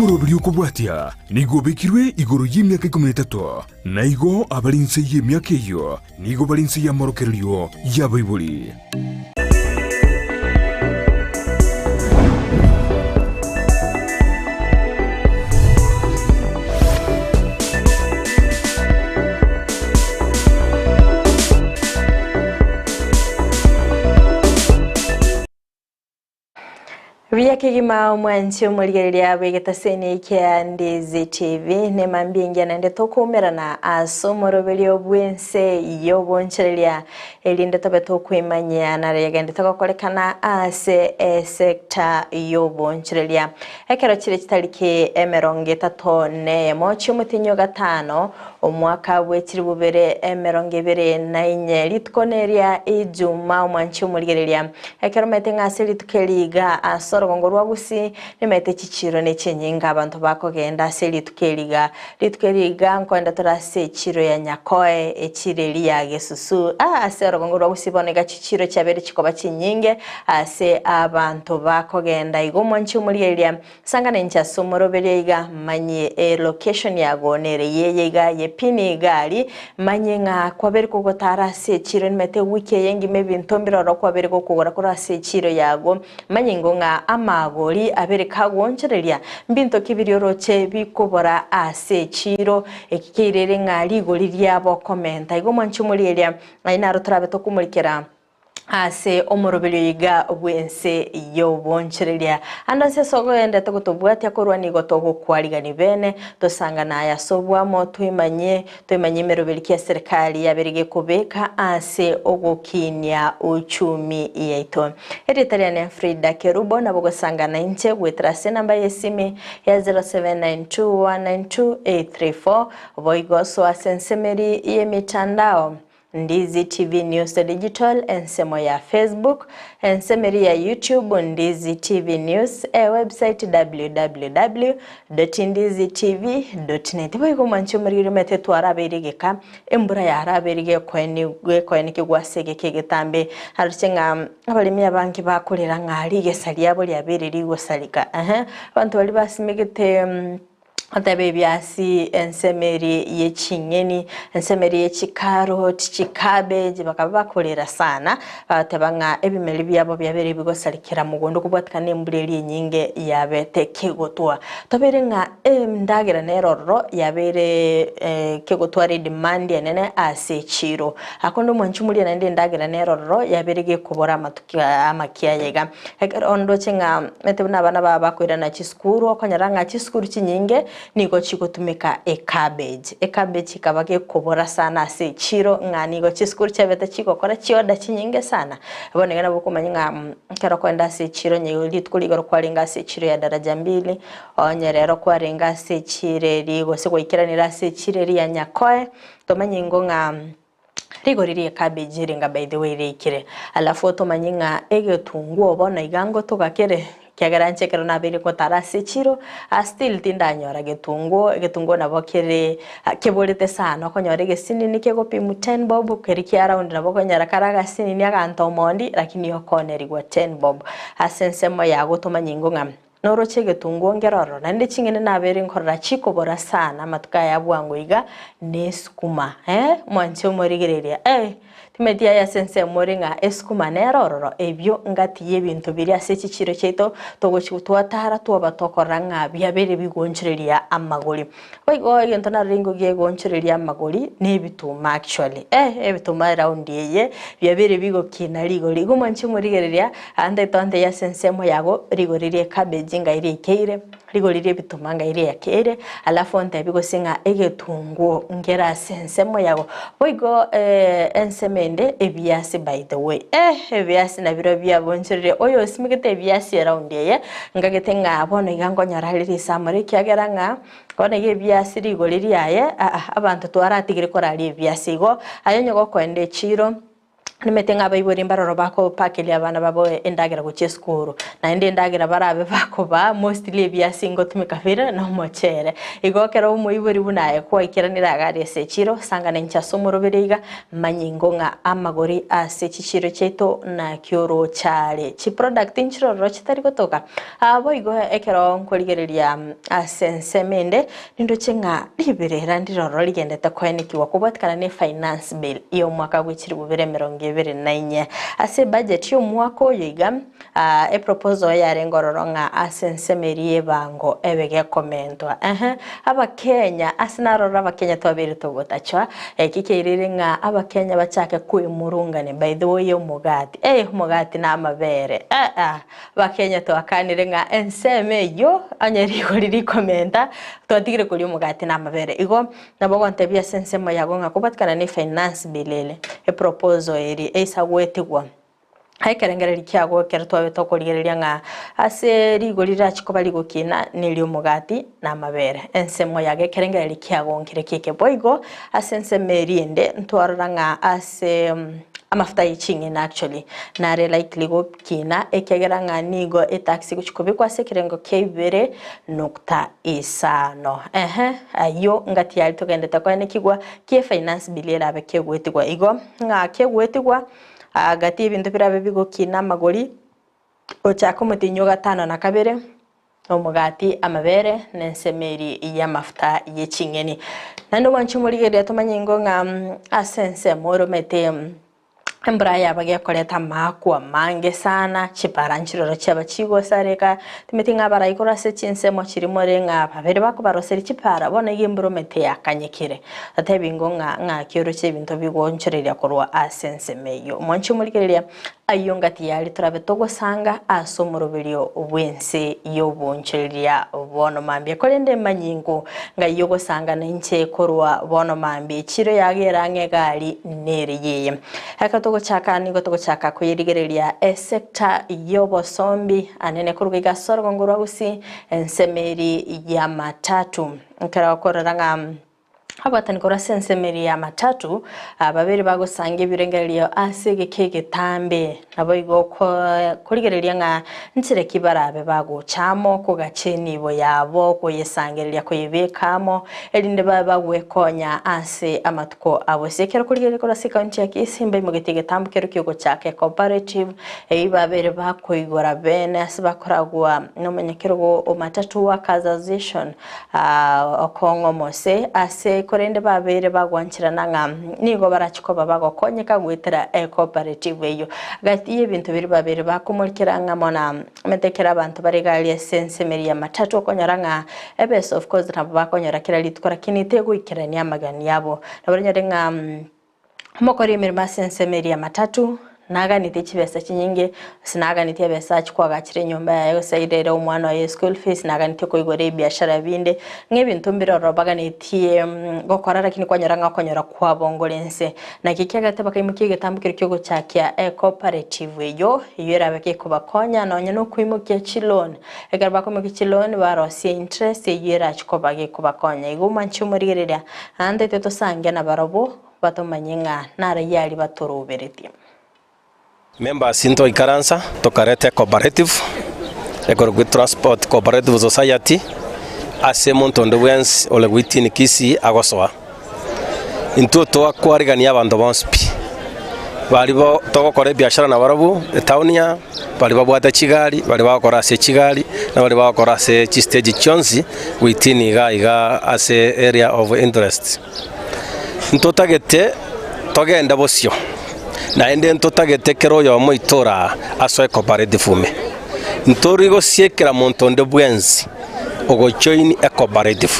Omoroberi okobwatia nigo obekirwe igoro y'emiaka 13, na igo abare inse y'emiaka eyio nigo bare inse y'amorokererio y'abaibori. Buya kegima omwanchi omorigereria bw'egetaseni kia Ndizi TV nemambia engiya naende tokoumerana ase omoroberio bw'ense y'obonchereria erinde tobe tokoimanyia nare yagendete gokorekana ase esector y'obonchereria. Ekero chire chitariki emerongo etato neyemo chi'omotienyi o gatano omwaka bwe chilifu bibere emerongo ebere na inye, rituko neria Ijuma omwanchi omorigereria. Ekero omanyete ng'a ase rituko eri iga ase orogongo rwa Gusii nimanyete chichiiro ne chinyinga abanto bakogenda ase rituko eri iga. Rituko eri iga nkoenda tore ase echiiro ya Nyakoe, echiiro eria ya Gesusu. Aa ase orogongo rwa Gusii bono iga chichiiro chiabeire chikoba chinyinge ase abanto bakogenda. Igo omwanchi omorigereria, sangana inche ase omoroberio iga, manyie elocation yago nere yeye iga, ye pin iga aria, manye ng'a kwabeire kogotara ase echiiro nimanyete ewiki eye engima ebinto mbire ororo kwabeire gokogora korwa ase echiiro yago. Manya ingo ng'a amagori abere kagoonchoreria, mbinto ki biria oroche bikobora ase echiiro? Eki keirere ng'a rigori riabo komenta. Igo mwanche omorieria, aye naro torabe tokomorikera ase omoroberio iga bw'ense y'obonchoreria. Ande onsi ase ogoendete gotobwatia korwa nigo togokwarigania bene, tosangane aye ase oboamo, toimanyie Toimanye emeroberi ki eserikari yabeire gekobeka ase ogokinia uchumi yaito. Erieta riane Frida Kerubo nabo ogosangana inche goetera ase enamba y'esimi ya 0792192834 boigo soa ase ensemeri y'emitandao Ndizi TV News Digital ensemo ya Facebook, ensemeri ya YouTube Ndizi TV News, ewebsite www. Dotindizitv.net Boigo omwanchi omoriri omanyete twarabeire egeka, embura yarabeire gekoeni gekoenikigwa ase egeka egetambe. Aroche ng'a abaremi abange bakorera ng'a rigesa riabo riabeire rigosareka ehe. Abanto baria basimegete otebe ebiasi, ensemo eria ye ching'eni, ensemo eria ye chikaroti, chicabbage, bakaba bakorera sana. Bagateba ng'a ebimeri biabo biabeire bigosarekera mogondo kobwatikana nembura eria enyinge yabete kegotwa. Tobeire ng'a endagera nere ororo yabeire kegotwara edemand enene ase echiiro. Akonde omwanchi omoria naende endagera nere ororo yabeire gekobora amatuko amakia aya iga. Ekero ndoche ng'a omanyete buna abana baba bakoirana chisukuru okonyora ng'a chisukuru chinyinge Nigo chigotumeka ecabbage. Ecabbage ekaba gekobora sana ase echiro ng'a nigo chisukuru chiabete chigokora chiorder chinyinge sana. Bono iga nabo okomanya ng'a ekero okoenda ase echiro onye rituko rigoro kwarenge ase echiro ya daraja mbili, onye rero kwarenge ase echiro eria gose gwaikeranire ase echiro eria ya Nyakoe, tomanye ingo ng'a rigori rie cabbage ringa by the way riikire. Alafu otomanye ng'a egetunguo bono iga ngotoka kere, ekiagera inche ekero nabeire gotara ase echiro, ah still tindanyora getunguo, egetunguo nabo kere keborete sana, okonyora egesinini kegopimwa ten bob, keria kia round nabo okonyora kare agasinini aganto omondi, lakini okoonerigwa ten bob. Ase ensemo yago otomanye ingo ng'a Noroche egetunguo nkere ororo, naende ching'eni nabeire nkorora chikobora sana amatuko aya bwango iga, ne esukuma eh, mwanche omorigereria eh, timanyeti aye ase ensemo ore ng'a esukuma nere ororo, ebio ngati y'ebinto biria ase chichiro chiaito togochi twatara twaba tokorora ng'a biabeire bigoonchoreria amagori. Boigo egento narorire ingo gegoonchoreria amagori ne ebituma actually eh, ebituma eround eye biabeire bigokina rigori. Igo mwanche morigereria ande tonte ase ensemo yago rigori rie cabbage ngai riaikeire, rigori rie ebituma ngai riakeire, alafu ontebi gose ng'a egetunguo nkere ase ensemo yago. Boigo ensemo ende ebiasi by the way eh, ebiasi nabirobio biabonchoreria oyo osimegete ebiasi eround eye, Ngagete ng'a bono iga nkonyora are risamora, ekiagera ng'a bono iga ebiasi rigori riaye, aa, abanto twaratigire koraria ebiasi. Igo aye onye gokoenda echiiro, Nimanyete ng'a abaibori mbaroro bakopakeria abana babo endagera gochia esukuru, naende endagera barabe bakobaa mostly ebiasi ngotumeka bire na omochere. Igo ekero omoibori buna aye kwaikeranire iga aria ase echiro, sangana inche ase omoroberi iga, manya ingo ng'a amagori ase chichiro chiaito naki oroche are. Chiproduct nchirororo chitari gotoka. Boigo ekero nkorigereria ase ensemo ende, Nindoche ng'a riberera ndiroro rigendete koenekigwa kobwatikana ne Finance Bill y'omwaka bwe chilifu bibere emerongo ebere na inye. Ase ebudget y'omwaka oyo iga, eproposal yarenge ororo ng'a ase ensemo eria y'ebango ebe gekomentwa. Ehe, Abakenya, ase naroro Abakenya twabeire togotachwa, eki kiairire ng'a Abakenya bachake kwemurungania by the way y'omogati, eh omogati na amabere, eh ah. Abakenya twakanire ng'a ensemo eyio onye rigori rikomenta twatigire koria omogati na amabere. Igo nabo ogontebia ase ensemo yago ng'a kobwatikana ne finance bill ere, eproposal eria eisa goetigwa, ekerengererio kiago ekero twabe tokorigereria ng'a ase rigori rirachi koba rigokina neria omogati na amabere. Ensemo yago ekerengererio kiago nkere keke. Boigo ase ensemo eria ende ntwarora ng'a ase amafuta ye ching'eni actually nare likely gokina ekiagera ng'a nigo etax egochia kobekwa ase ekerengo kia ibere nukta isano. Ehe ayio ngati yaria togendete koenekigwa ki efinance bill erabe kegoetigwa igo ng'a kegoetigwa gati ebinto birabe bigokina amagori gochaka omotienyi o gatano na kabere. Omogati, amabere, na ensemo eria y'amafuta ye ching'eni. Naende omwanchi omorigereria tomanye ingo ng'a ase ensemo oromete embura yaba gekoreta amaakwa amange sana, chipara nchiroro chiaba chigosareka, timeti ng'a abarai korwa ase chinsemo chiria more ng'a babere bakobaroseria chipara, bono iga embura omete yakanyekire. Totebi ingo ng'a ng'aki oroche ebinto bigoonchoreria korwa ase ensemo eyio. Omwanchi omorigereria. Ayio ngati yaria torabe togosanga ase omoroberio bw'ense y'obonchoreria bono mambia. Korende manyingo ng'ai ogosanga nainche korwa bono mambia, echiro yagera ang'e egari nere yeye. Ekero togochaka nigo togochaka koyerigereria esector y'obosombi anene korwa iga ase orogongo rwa Gusii, ensemo eri y'amatatu. Ekero okorora ng'a. Abatani korwa ase ensemo eria ya matatu, babere bagosanga ebirengererio ase egeka egetambe, naboigo korigereria ng'a nchera ki barabe bagocha amo kogacha enibo yabo, koyesangereria koyebeka amo, erinde babe bagwekonya ase amatuko abo. Ase ekero korigereria korwa ase ekaunti ya Kisii mbaimogetie egetambo keria kiogochaka ecooperative, eyio babere bakoigora bene ase bakoragwa nomonyakerogo o Matatu Workers Association. Okong'omose ase korende babeire bagwancherana ng'a nigo barache koba bagokonyeka goetera ecooperative eyio. Gati y'ebinto biria babeire bakomorikera ng'a mono omanyete ekero abanto bare iga aria ase ensemo eria y'amatatu okonyora ng'a ebesa of course nabo bakonyora kera rituko lakini tegoikerania amagani abo. Nabo oranyore ng'a Omokori emeremo ase ensemo eria y'amatatu, naganetie chibesa chinyinge, gose naganetie ebesa achie koagachera enyomba yaye, gose airere omwana oye eschool fees, naganetie koigora ebiashara binde, ng'a ebinto mbire ororo baganetie gokora lakini kwanyora ng'a okonyora kwabo nkore nse. Naki ekiagera bakaimokia egetambo keria kiogochakia ecooperative eyio, eyio erabe gekobakonya nonye na okoimokia chiloan. Ekero bakoimokia chiloan barosie interest eyio erachie koba gekobakonya. Igo mwanche omorigereria, naende intwe tosange nabarobwo. Batomanye ng'a narayio aria batoroberetie. Members ntoikaransa tokareta ecooperative ekorokwa Transport Cooperative Society ase omonto onde bwensi ore goitini Kisii agosoa. Intwe twakwarigania abanto bonsi pi, baria bo togokora ebiashara nabarobwo etown aa, baria babwate chigari, baria bagokora ase chigari, na baria bagokora ase chistage chionsi goitini iga iga ase area of interest. Ntotagete togende bosio, naende ntotagete kera oyomo oito ore asoe cooperative ime. Ntori gosiekera monto onde bwensi ogojoin ecooperative.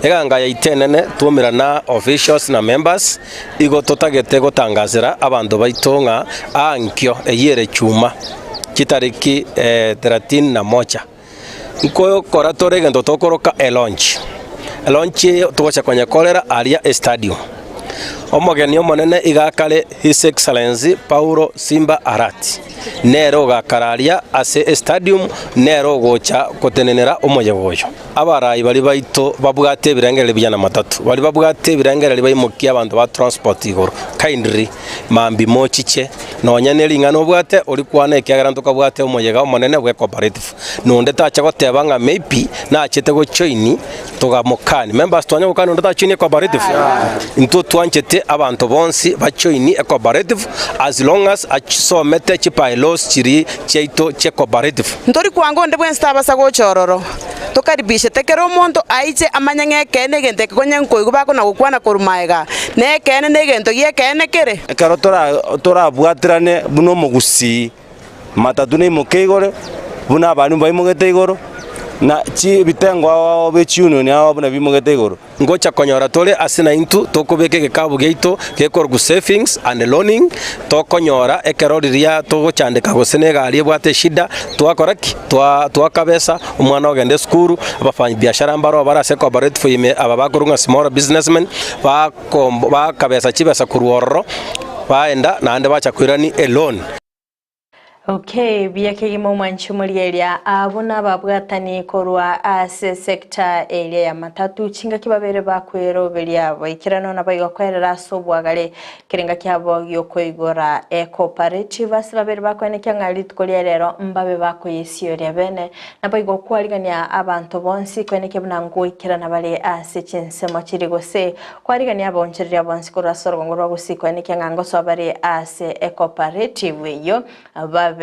Eganga yaito enene twaumerana officials na members, igo totagete gotangasera abanto baito ng'a aa nkio eyio ere chuma chitariki thelathini na moja. Nkokora tore egento tokoroka elaunch. Elaunch eye togocha konyekorera aria estadium. Omogeni omonene iga akare His Excellency Paulo Simba Arati, nere ogakara aria ase estadium, nere ogocha gotenenera omoyega oyo. Abarai baria baito babwate ebirengererio buya na matatu, baria babwate ebirengererio baimokie abanto ba transport igoro, kindly mambia mochiche nonya ne ring'ana obwate orikwane ekiagera ntokabwate omoyega omonene bwe cooperative. Nonde tacha goteba ng'a maybe nachete gojoin togamokani. Members twanya gokani onde tajoini ecooperative? Intwe twanchete abanto bonsi bajoini ecooperative as long as asomete chibylaws chiria chiaito chie cooperative. Ntori kwanga onde bwensi tabasa gocha ororo, tokaribishete kera omonto aiche amanye ng'a ekeene egento eke konya nkoigwa bakona gokwana korwa magega, na ekeene negento gi'ekeene kere. Ekero torabwaterane buna omogusii, matatu naimoke igoro, buna abarimu baimogete igoro, na ebitengo ao bie chiunion ao buna bimogete igoro. Ngocha konyora tore ase naintwe tokobeka egekabu giaito gekorokwa savings and loaning, tokonyora ekero riria togochandeka gose na egari ebwate eshida, twakora ki? Twa twakabesa, omwana ogenda esukuru, abafanyibiashara mbaro bare ase ecooperative ime aba bakorwa ng'a small businessmen, bakomb bakabesa chibesa korwa ororo, baenda naende bacha koirania eloan. Okay, buya kegima omwanchi omorigereria abwo nababwatani korwa ase sector eria ya matatu chingaki babere bakweroberia boikeranu naboigo koerera ase obwagare kerenga kiabo giokoigora ecooperative ase babere bakoenekia ng'a rituko ria rero mbabe bakoyesioria bene naboigo kwarigania abanto bonsi koenekia buna ngoikerana bare ase chinsemo chiri gose Kwarigania abaonchoreria bonsi korwa ase orogongo rwa gusii koenekia ng'a ngosoa bare ase ecooperative eyio babe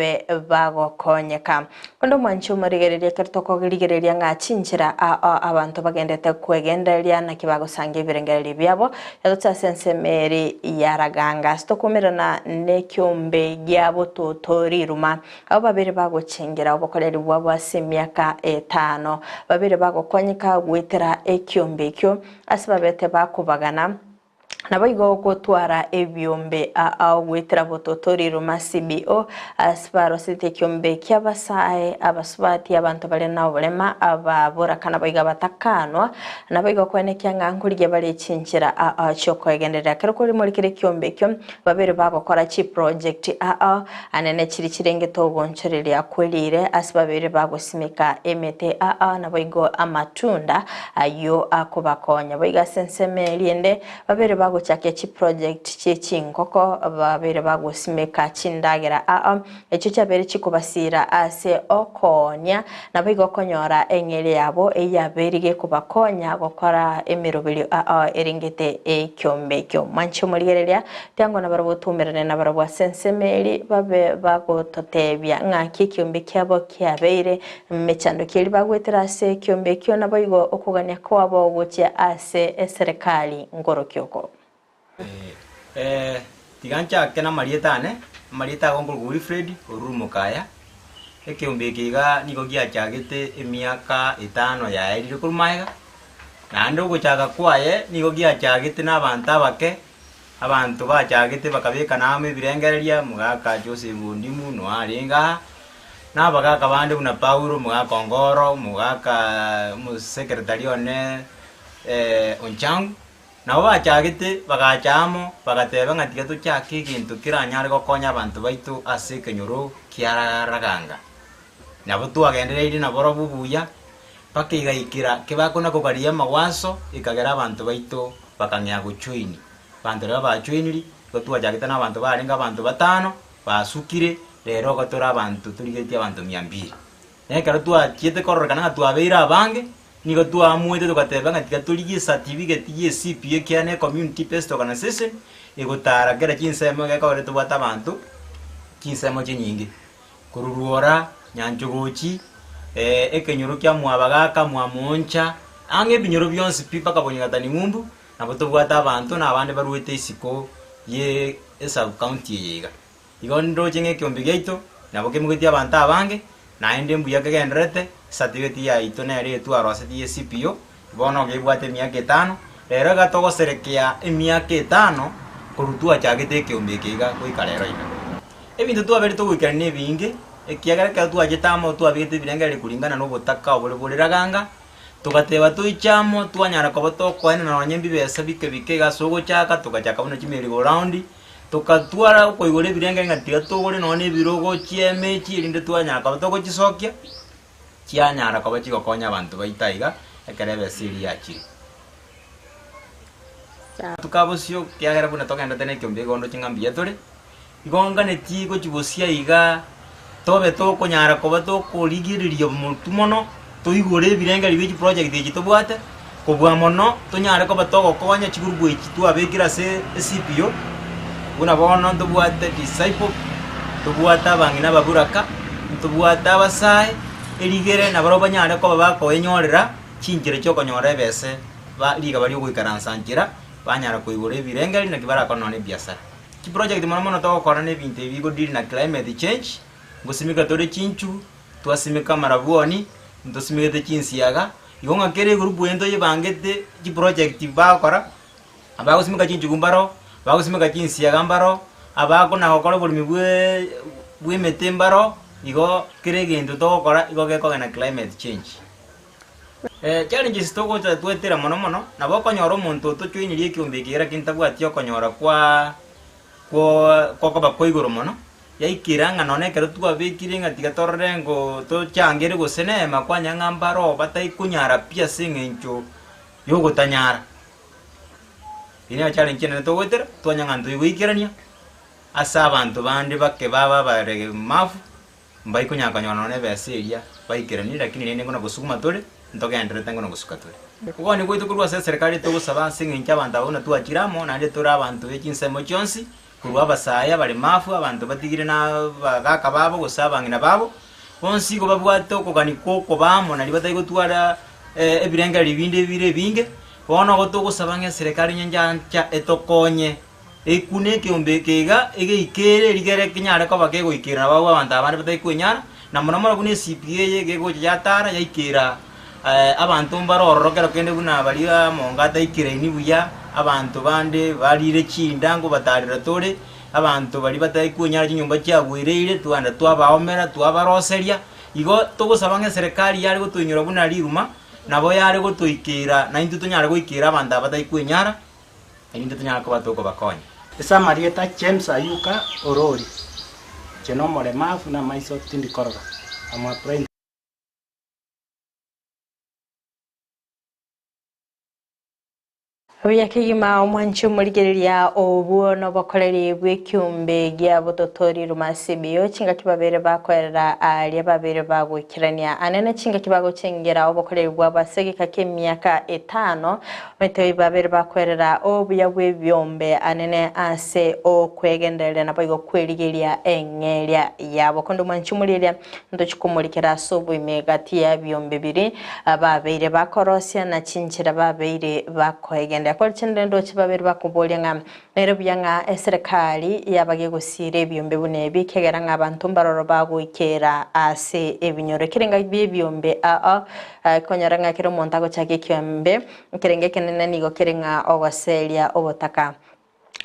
bagokonyeka. Onde omwanchi omorigereria ekero tokorigereria ng'a chinchera ao abanto bagendete kwegendereria naki bagosanga ebirengererio biabo, yatoche ase ensemo eri ya Raganga ase tokumerana nekiombe gia bototo riruma. Abwo babere bagochengera obokoreri bwabo ase emiaka etano, babere bagokonyeka goetera ekiombe ekio. Ase babete bakobagana, naboigo gotwara ebiombe ao goetera bototori Roma CBO, ase barosete ekiombe ki'abasae, abasubati, abanto bare noborema, ababoraka naboigo abatakanwa, naboigo koenekia ng'a nkorigia bare chinchera ao chi'okoegenderera. Ekero korimorikire ekiombe ekio, babere bagokora chiproject ao anene chiri chirengete ogonchoreria kwerire ase babere bagosimeka emete ao naboigo amatunda ayio akobakonya. Boigo ase ensemo eria ende babere bagochakia chiproject chie chingoko babere bagosimeka chindagera ao echio chiabeire chikobasira ase okoonia naboigo okonyora eng'eria yabo eyabeire gekobakonya gokora emeroberio ao erengete ekiombe ekio. Mwanche omorigereria, tiangwa nabarabwo toumerane nabarabwo ase ensemo eria babe bagototebia ng'aki ekiombe kiabo kiabeire, mechando ki eria bagwetera ase ekiombe ekio naboigo okogania kwabo gochia ase eserekari ngorokia oko. Ee, tiga nchake namarieta ane, amarieta ago nkorokwa Wilfred Oruru Mokaya, ekeombe eke iga nigo giachagete emiaka etano yaerire korwa magega, naende ogochaka kwaye nigo giachagete na abanto abake, abanto bachagete bakabekana amo ebirengereria, mogaka Joseph Ondimu noe arenge aa, na abagaka bande buna Paulo, omogaka Ongoro, omogaka omosekretari one Onchang'u. Nabo bachagete, bagacha amo, bagateba ng'a tiga tochake egento keranyare gokonya abanto baito ase ekenyoro kia Raganga. Nabo twagendereirie naborobwo buya, mpaka egaikera kebakona kogaria amagwaso, ekagera abanto baito bakang'ea gojoini. Abanto riria bajoiniri, igo twachagete na abanto barenge abanto batano, basukire, rero igo tore abanto torigetie abanto mia mbiri. Na ekero twachiete kororekana ng'a twabeire abange, Nigo twaamuete togateba ng'a tiga torigie esatibigeti y'ECPA ekiagera ne Community Based Organization egotara kera chinsemo iga ekogera tobwate abanto chinsemo chinyinge. Korwa Rwora, Nyanchogochi, ekenyoro kia Mwabagaka, Mwamooncha, ang'e ebinyoro bionsi pi mpaka Bonyigatani ng'umbu, nabo tobwate abanto na abande barwete isiko ye esub county eye iga. Igo ndoche ng'a ekeombe giaito nabo kemogetie abanto abange, naende mbuya kegendererete, esatibeti yaito nere etwarosetie ye CPO, bono iga ebwate emiaka etano, rero iga togoserekea emiaka etano korwa twachagete ekeombe eke iga goika rero iga. Ebinto twabeire togoikerania nebinge, ekiagera ekero twachete amo twabegete ebirengererio kuringana na obotaka obore bore raganga. Togateba toiche amo, twanyara koba tokoenena nonye mbibesa bike bike iga ase ogochaka, togachaka buna chimerry go round, tokatwara okoigora ebirenge ng'a tiga togore nonye na ebirogo chieme echi erinde twanyara koba togochisokia, chianyara koba chigokonya abanto baito aiga, ekero ebesa eria yachire. Tuka bosio, ekiagera buna togendete na ekeombe igo ndoche ng'a mbuya tore, igo nganetie gochia bosio aiga, tobe tokonyara koba tokorigereria omotwe mono, toigore ebirengererio bie chiproject echi tobwate, kobua mono tonyare koba togokonya chigurupu echi twabekire ase ecpo, buna bono ntobwate disciple, ntobwate abang'ina ababuraka, ntobwate abasae, erigere nabarabwo banyare koba bakoenyorera chinchera chiokonyora ebese ba rigaba riogoikaransa nchera, banyara koigora ebirengererio naki barakore nonya na ebiasara. Chiproject mono mono togokora na ebinto ebi bigo deal na climate change, ngosimeka tore chinchugu, twasimeka amarabwoni, ntosimegete chinsiaga, igo ng'a kera egroup eye ntoyebangete chiproject bagokora, abagosimeka chinchugu mbaro, abagosimeka chinsiaga mbaro, abakona gokora oboremi bweee bwa emete mbaro, igo kera egento togokora igo gekogenda climate change. Challenges togocha twetera mono mono, nabo okonyora omonto otochoinirie ekiombe eke lakini tabwati okonyora kwa kwa kokoba kwa igoro mono, yaikera ng'a nonye ekero twabekire ng'a tiga torore ngo tochangere gose neema kwanyora ng'a mbaro bataikonyara pi ase eng'encho ya ogotanyara. Eyio nero challenge enene togoetera, twanyora ng'a ntoigoikerania ase abanto bande bake baba abaremavu. Mbaikonyara konyora nonya nebesa eria baikeranie, lakini rende ngono gosuguma tore, ntogendererete ngono gosuka tore. Okogania gwaito korwa ase eserekari togosaba ase eng'encho abanto aba buna twachire amo, naende tore abanto be chinsemo chionsi, korwa abasae, abaremafu, abanto batigire na abagaka babo gose abang'ina babo, bonsi igo babwate okogania kwa okoba amo naria batari gotwara ebirengererio binde bire ebinge. Bono igo togosaba ng'a eserekari onye nyancha etokonye. Ekuna ekeombe eke iga egeikere rigere kenyare koba kegoikera nababwo abanto abande batari kwenyara, na mono mono buna esipi eye gegocha yatara yaikera abanto mbare ororo kero kende buna baria amonga ataikeraini buya, abanto bande barire chinda ngobatarera tore, abanto baria batari kwenyara chinyomba chiagwereire twagenda twabaomera twabaroseria. Igo togosaba ng'a eserekari yare gotoinyora buna riruma, nabo yare gotoikera naintwe tonyare goikera abanto aba batari kwenyara. Erinde tonyare koba tokobakonya. Ase amarieta James Ayuka Orori, inche nomoremavu namaiso tindi korora, am a blind. Buya kegima omwanchi omorigereria obwo nobokoreri bw'ekiombe gia bototori Rumasibio chingaki babere bakoerera aria babere bagoikerania anene chingaki bagochengera obokoreri bwabo ase egeka ki'emiaka etano Omanyete babere bakwerera obuya bw'ebiombe anene ase okwegendereria naboigo kwerigeria eng'eria yabo. Konde omwanchi omorieria ntochi komorikera ase oboime gati y'ebiombe biria babeire bakorosia na chinchera babeire bakoegendereria. Kore chinde ndoche babere bakoboria ng'a nere buya ng'a eserekari yabage gosiira ebiombe buna ebi ekiagera ng'a abanto mbaroro bagoikera ase ebinyoro. Ekerenga bi'ebiombe ao Konyora ng'a kera omonto agochaka ekiombe, ekerengo ekenene nigo kere ng'a ogoseria obotaka.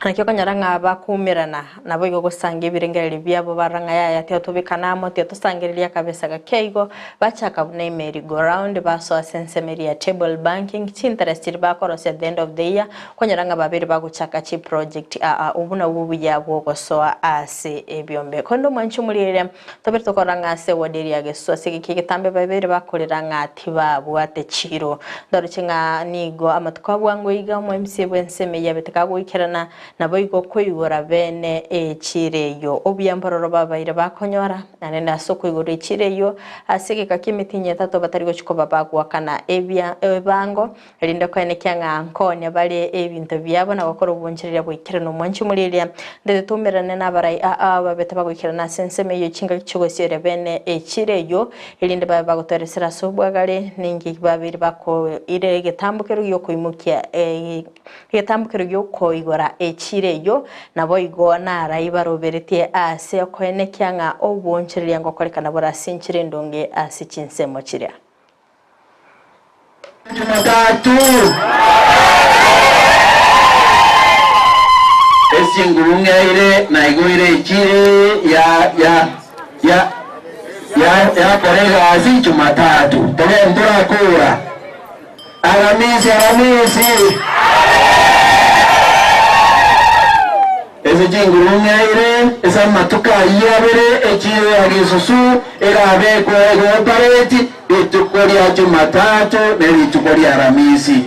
Naki okonyora ng'a bakoumerana, naboigo gosanga ebirengererio biabo barora ng'a yaya tiga tobekane amo, tiga tosangererie akabesa gake igo, bachaka buna emerry go round, basoa ase ensemo eria ya table banking, chinterest chiria bakorosia at the end of the year, kwanyora ng'a babere bagochaka chiproject aa, obwo nabwo obuya bwogosoa ase ebiombe. Korende omwanchi omorieria, Tobere tokorora ng'a ase ewodi eria ya Gesu ase egeka egetambe babere bakorera ng'a tibabwate chiiro. Ndoroche ng'a nigo amatuko a bwango iga omoemisia bw'ensemo eyio abete kagoikerana, naboigo koigora bene echiiro eyio. Obuya mbororo babaire bakonyora, naende ase okoigorwa echiiro eyio ase egeka ki'emetienyi etato batari gochia koba bagoakana ebia ebango, erinde koenekia ng'a nkonya bare ebinto biabo na gokora obonchereria boikeranu. Omwanchi omorieria, ndete toumerane nabarai aa babete bagoikerana ase ensemo eyio chingaki chi'ogosieria bene echiro eyio, erinde babe bagotoeresera ase obwagare, ninki babeire bakoira egetambokero gi'okoimokia egetambokero gi'okoigora echiro eyio, naboigo narai baroberetie ase okoenekia ng'a obonchereria ngokorekana bore ase enchera endonge ase chinsemo chiria. Jumatatu. Esinguru ng'eire naigoire echire ya ya ya ya yakora egasi Jumatatu. Toge ntorakora. Aramisi, aramisi! Ase chinguru ng'eire ase amatuko ayio abere echiiro ya gesusu erabekwe egopareti rituko ria Jumatatu ne rituko ria Aramisi.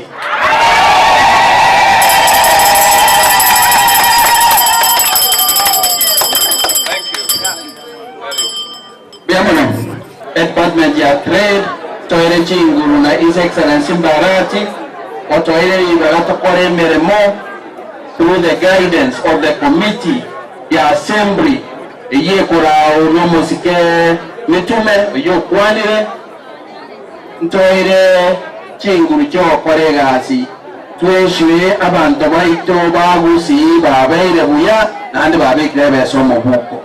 Mbuya mono Department ya Trade toire chinguru na His Excellency Mbarati otoire ribaga tokore emeremo through the guidance of the committee ya assembly eyio ekoraorwa omosike Mitume oyio okwanire ntoire chinguru chiogokora egasi tweswe abanto baito ba Gusii babeire buya naende babekire ebesa omobuko.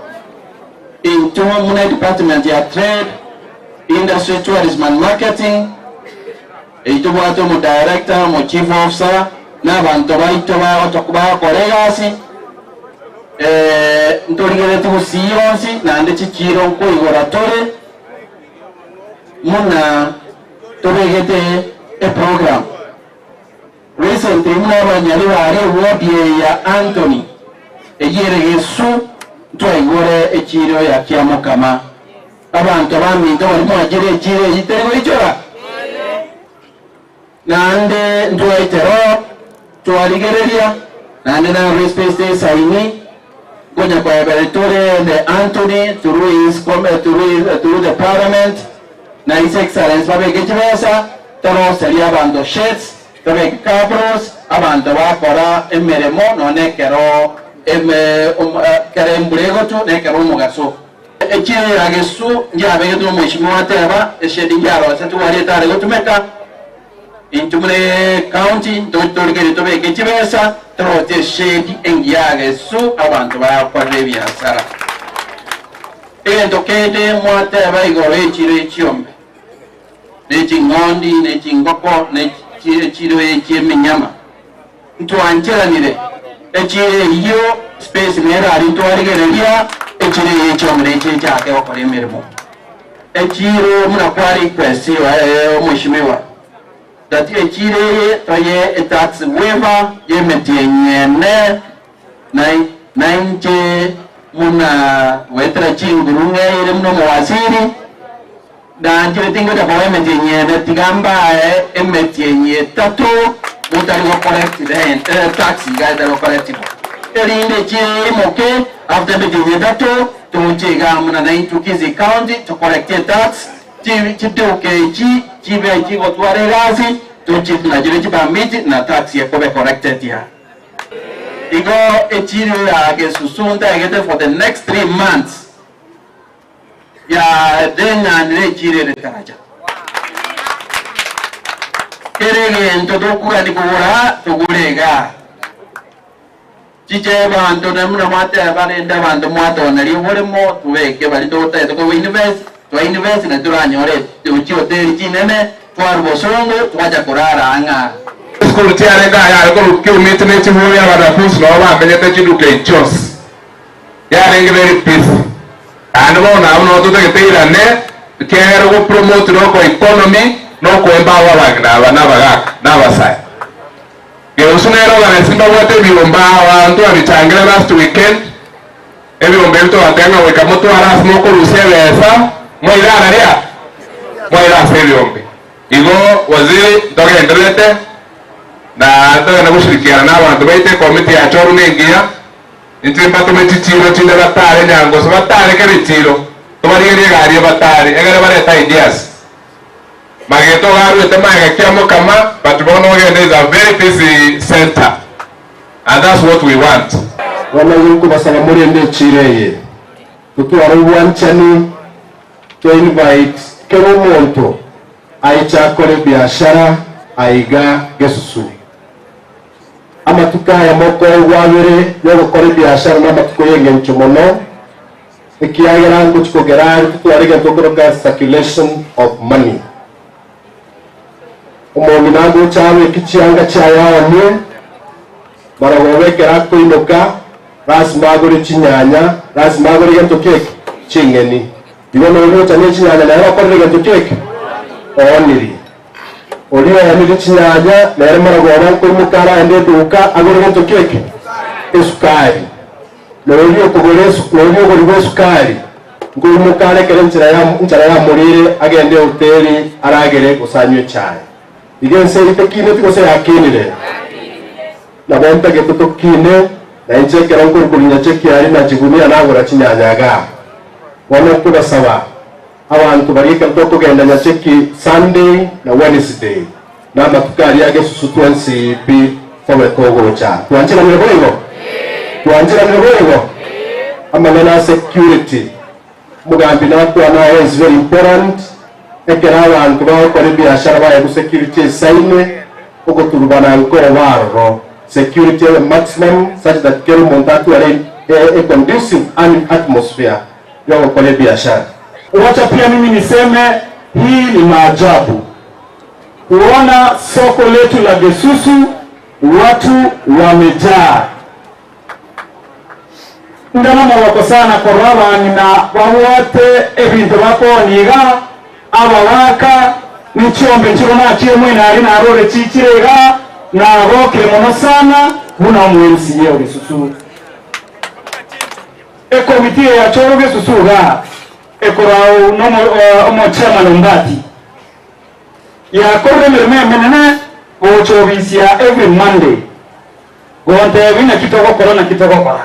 Intwe buna edepartment ya Trade, Industry, Tourism and Marketing, eyio tobwate omo director, omo chief officer, na abanto baito bagokora egasi, ntorigeretie gusii yonsi naende chichiro nkoigora tore buna tobegete eprogram. Recently buna abanyari baria eward eye ya Anthony eyio ere Gesu ntwaigure echiiro ya Kiamokama. Abanto baminto baria mwachire echiiro eyio teri goichora? Naende ntwaetera oo twarigereria naende narure space tesaini nkonya koebera tore the Anthony through his through, through the parliament na his excellence babeke chibesa Toroserie abanto sheds, tobeke cabros, abanto bakora emeremo nonya ekero ekero embura egotwa na ekero omogaso. Echiro ya Gesu ngiabegetwe omweshimiwa ateba, eshedi ngiarosetwe aria etare gotumeka, intwe buna ecounty ntorigererie tobeke chibesa torosie eshedi engiya ya Gesu abanto bakorere ebiasara. Egento kende mwateba igoro y'echiro ye chiombe. ne ching'ondi, ne chingoko, ne chiiro chi'emenyama. Ntwancheranire echiiro eyio, space nere aria ntwarigereria echiiro eye echiombe ne echi echake gokora emeremo. Echiiro buna kwa request omweshimiwa that echiiro eye toye etax waiver y'emetienyi ene nainche buna goetera chinguru ng'eire buna omowaziri. Nanchire tingocha koba emetienyi ene, tiga mbae emetienyi etato motari go collect rent, eh, tax iga etari go collectibwa, erinde echire imoke after emetienyi etato toche iga muna naintwe Kisii County to collect etax, chi chiduka echi chibe chigotwara egasi toche tunachere chipermit na tax ekobe collected ya. Igo echiro ya Gesusu ntagete for the next 3 months Yadeng'anire echiira ere taracha. Kera egento tokogania kogora, togore igaa. Chiche abanto na buna mwateba rende abanto mwatoneria oboremo, tobeke baria totagete koba invest, twa invest na toranyore chihoteli chinene, twarwa bosongo twacha korara ang'a. Chisukuru chiarenge aya are korwa Kiumiti ne chiburi abanafunsi nabo bamenyete chiduka echi chionsi. Yarenge very busy. Naende bono abwo nabo totagete eirane, ekiagera go promote na oko economy na oko empower abang'ina aba na abagaka na abasae. Geusu nere organise mbabwate ebiombe aa twabichangire last weekend, ebiombe ebi togateba ng'a goika motware ase mokorusia ebesa, mwaire araria? Mwaire ase ebiombe. Igo waziri ntogendererete na ntogende goshirikiana na abanto baito ekomiti yachorwa nengiya. Intwe mbatome chichiiro chinde batare nyangoso, batare kera echiiro, tobarigerie egari ebatare, egere barete ideas. Mageto iga aruete magega Kiamokama, but bono ogende is a very busy centre and that's what we want. Bono igo nkobasaba morende echiiro eye, totware obwanchani, to invite kera omonto aiche akore ebiashara aiga Gesusu. Amatuko aya mokoegwa abere yogokora ebiashara namatuko y'engencho mono, ekiagera ngochia kogera are totware egento okoroka circulation of money. Omong'ina agocha abeke chianga chiaye aonie, marogoba ekero akoimoka lasima agore chinyanya, lasima agore gento keke? Ching'eni. Igo nogocha ne chinyanya nere okorire gento keke? Oonirie. Oria oonire chinyanya nere maragoba nkoimoka araende eduka agore gento ki eke? Esukari. Na oria okogora esu na oria ogorigwa esukari nkoimoka arekere enchera ya enchara yamorire agende ehoteli aragere gose anywe echae. Iga ense eyio tekineti gose yakinire? Nabo ntagete tokine, na inche ekero nkorokorinya chekiari na chigunia nagora chinyanya igaa. Bono nkobasaba abanto baria ekero tokogenda Nyacheki Sunday na Wednesday, na amatuko aria agesusu twensi pi tobe togocha. Twancheranire boigo? Twancheranire boigo? Amang'ana a security, omogambi nakwana aya is very important, ekero abanto bagokora ebiashara baegwe security esaine, ogoturubana nkoba aroro. Security ebe maximum such that kera omonto atware a conducive atmosphere yogokora ebiashara. Wacha pia mimi niseme hii ni maajabu kuona soko letu la Gesusu watu wamejaa. Nde nomogoko sana korora abang'ina babwate ebinto bakoonia iga, abagaaka, ne chiombe nchiro nachire mwene aria narore chichire iga, nagokire mono sana buna omo MCA o Gesusu. Ekomiti eye ya Choro Gesusu igaa ekorau nomo omochairman Ombati yakorire emeremo emenene gocha obisia every Monday gontebia naki togokora naki togokora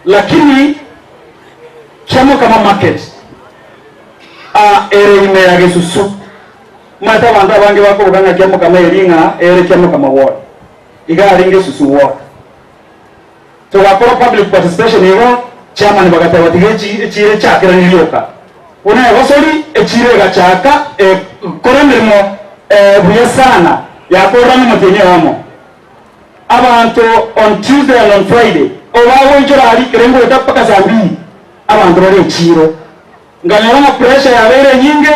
lakini Kiamokama market aa ere ime ya Gesusu omanyete abanto abange bakoboka ng'a Kiamokama eri ng'a ere Kiamokama ward iga arenge Gesusu ward. Togakora public participation igo, chairman bagateba tiga echiira echakeranie rioka. Buna egosori echiira egachaka ekora emeremo buya sana yakorera ng'a omotienyi oyomo. Abanto on Tuesday and on Friday obagoichora aria ekero ngoeta mpaka saa mbili abanto bare echiiro. Nkanyora ng'a pressure yabeire enyinge,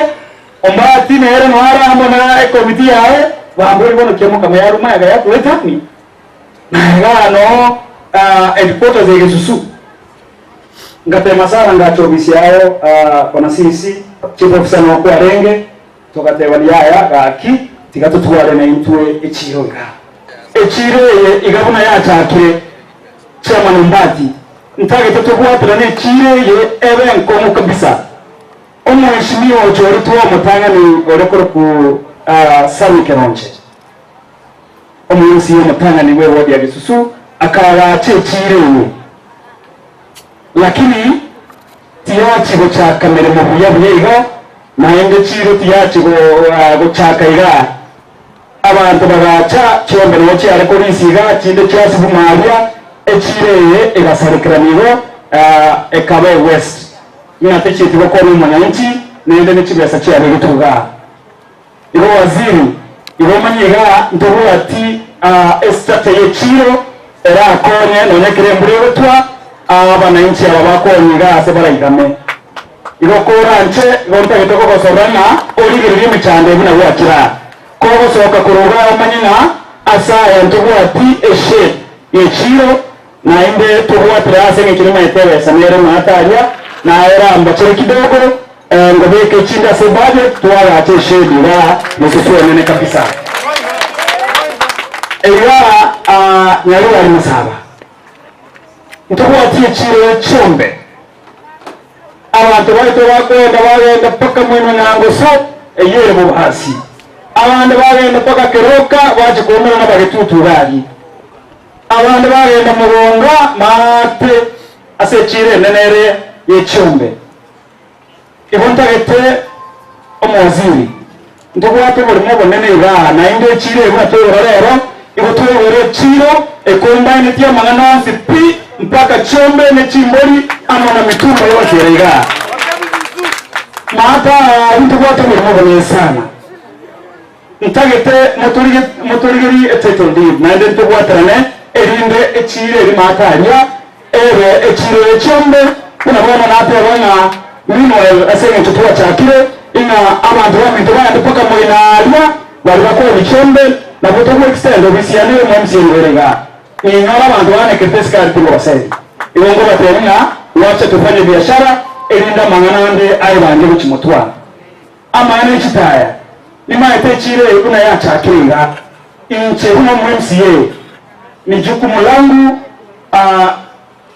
Ombati nere noyo are amo na ekomiti yaye, bamboria bono kiamokama yaruma ega yatwetania. Na igaa noo headquarters ya Gesusu. Ngatema sana ngacha ofisi yao bwana CC, chief officer noo kwarenge, togatebania yaya gaki tiga totware naintwe echiiro igaa. Echiiro eye iga buna yachakire, Chairman Ombati, ntagete tobwaterane echiiro eye ebe enkong'u kabisa. Omweshimiwa ochoretwe omotang'ani ore korokwa Sammy Keronche. Omorusia omotang'ani bw'ewodi ya Gesusu akaagacha echiiro eye, lakini tiyachi gochaka meremo buya buya iga, naende chiiro tiyachi gochaka iga. Abanto bagaacha chiombe nao chiare korisia iga, chinde chiasuguma aria, echiiro eye egasarekera nigo ekaba ewest, ng'a techieti gokonya omonyanchi, naende ne chibesa chiabegetwe igaa. Igo waziri, igo omanye iga ntobwati estructure y'echiro erakonye nonya ekero embura egotwa abanainchi aba bakonya iga ase baraigame. Igo koranche igo ntagete kogosorora ng'a origererie emechando eye buna gwachire aa. Kogosoka korwa igaa omanye ng'a ase aya ntobwati eshed y'echiro naende tobwatire ase eng'encho nimaete ebesa nere maate aria naye erambachere kidogo Ngobeka echinde ase ebudget twagacha eshedi igaa nesusu enene kabisa. Igaa Nyarugari Masaba ntobwatie echiro ya chiombe abanto baito bakoenda bagenda mpaka mwena Nyangoso eyio ere Bobasi abande bagenda mpaka Keroka bache koumerana Bagetutu iga aria abande bagenda Mogonga maate ase echiro enene ere ye chiombe. Igo ntagete omowaziri, ntobwate oborimo obonene igaa, naende echiiro eye buna twaigora rero, igo twaigora echiiro ecombineti amang'ana onsi pi mpaka chiombe ne chimbori amo na mitumba yonsi ere igaa. Maata aa ntobwate oborimo obonene sana. Ntagete motorige motorigerie etitle deed naende ntobwaterane erinde echiiro eria maate aria ebe echiiro ye chiombe buna bono nateba ng'a meanwhile ase eng'encho twachakire ing'a abanto baminto bagende mpaka moino aria baria bakooni chiombe nabwo togo extend ofisi yane ere mo MCA nigo ere igaa ninyore abanto banekerete esikari tingobaseri igo nkobatebia ng'a wacha tufanye biashara erinde amang'ana ande aye bange gochia motwara. Amang'ana e chitaya. Nimaete echiira eye buna yachakire iga, inche buna omo MCA, ni jukumu langu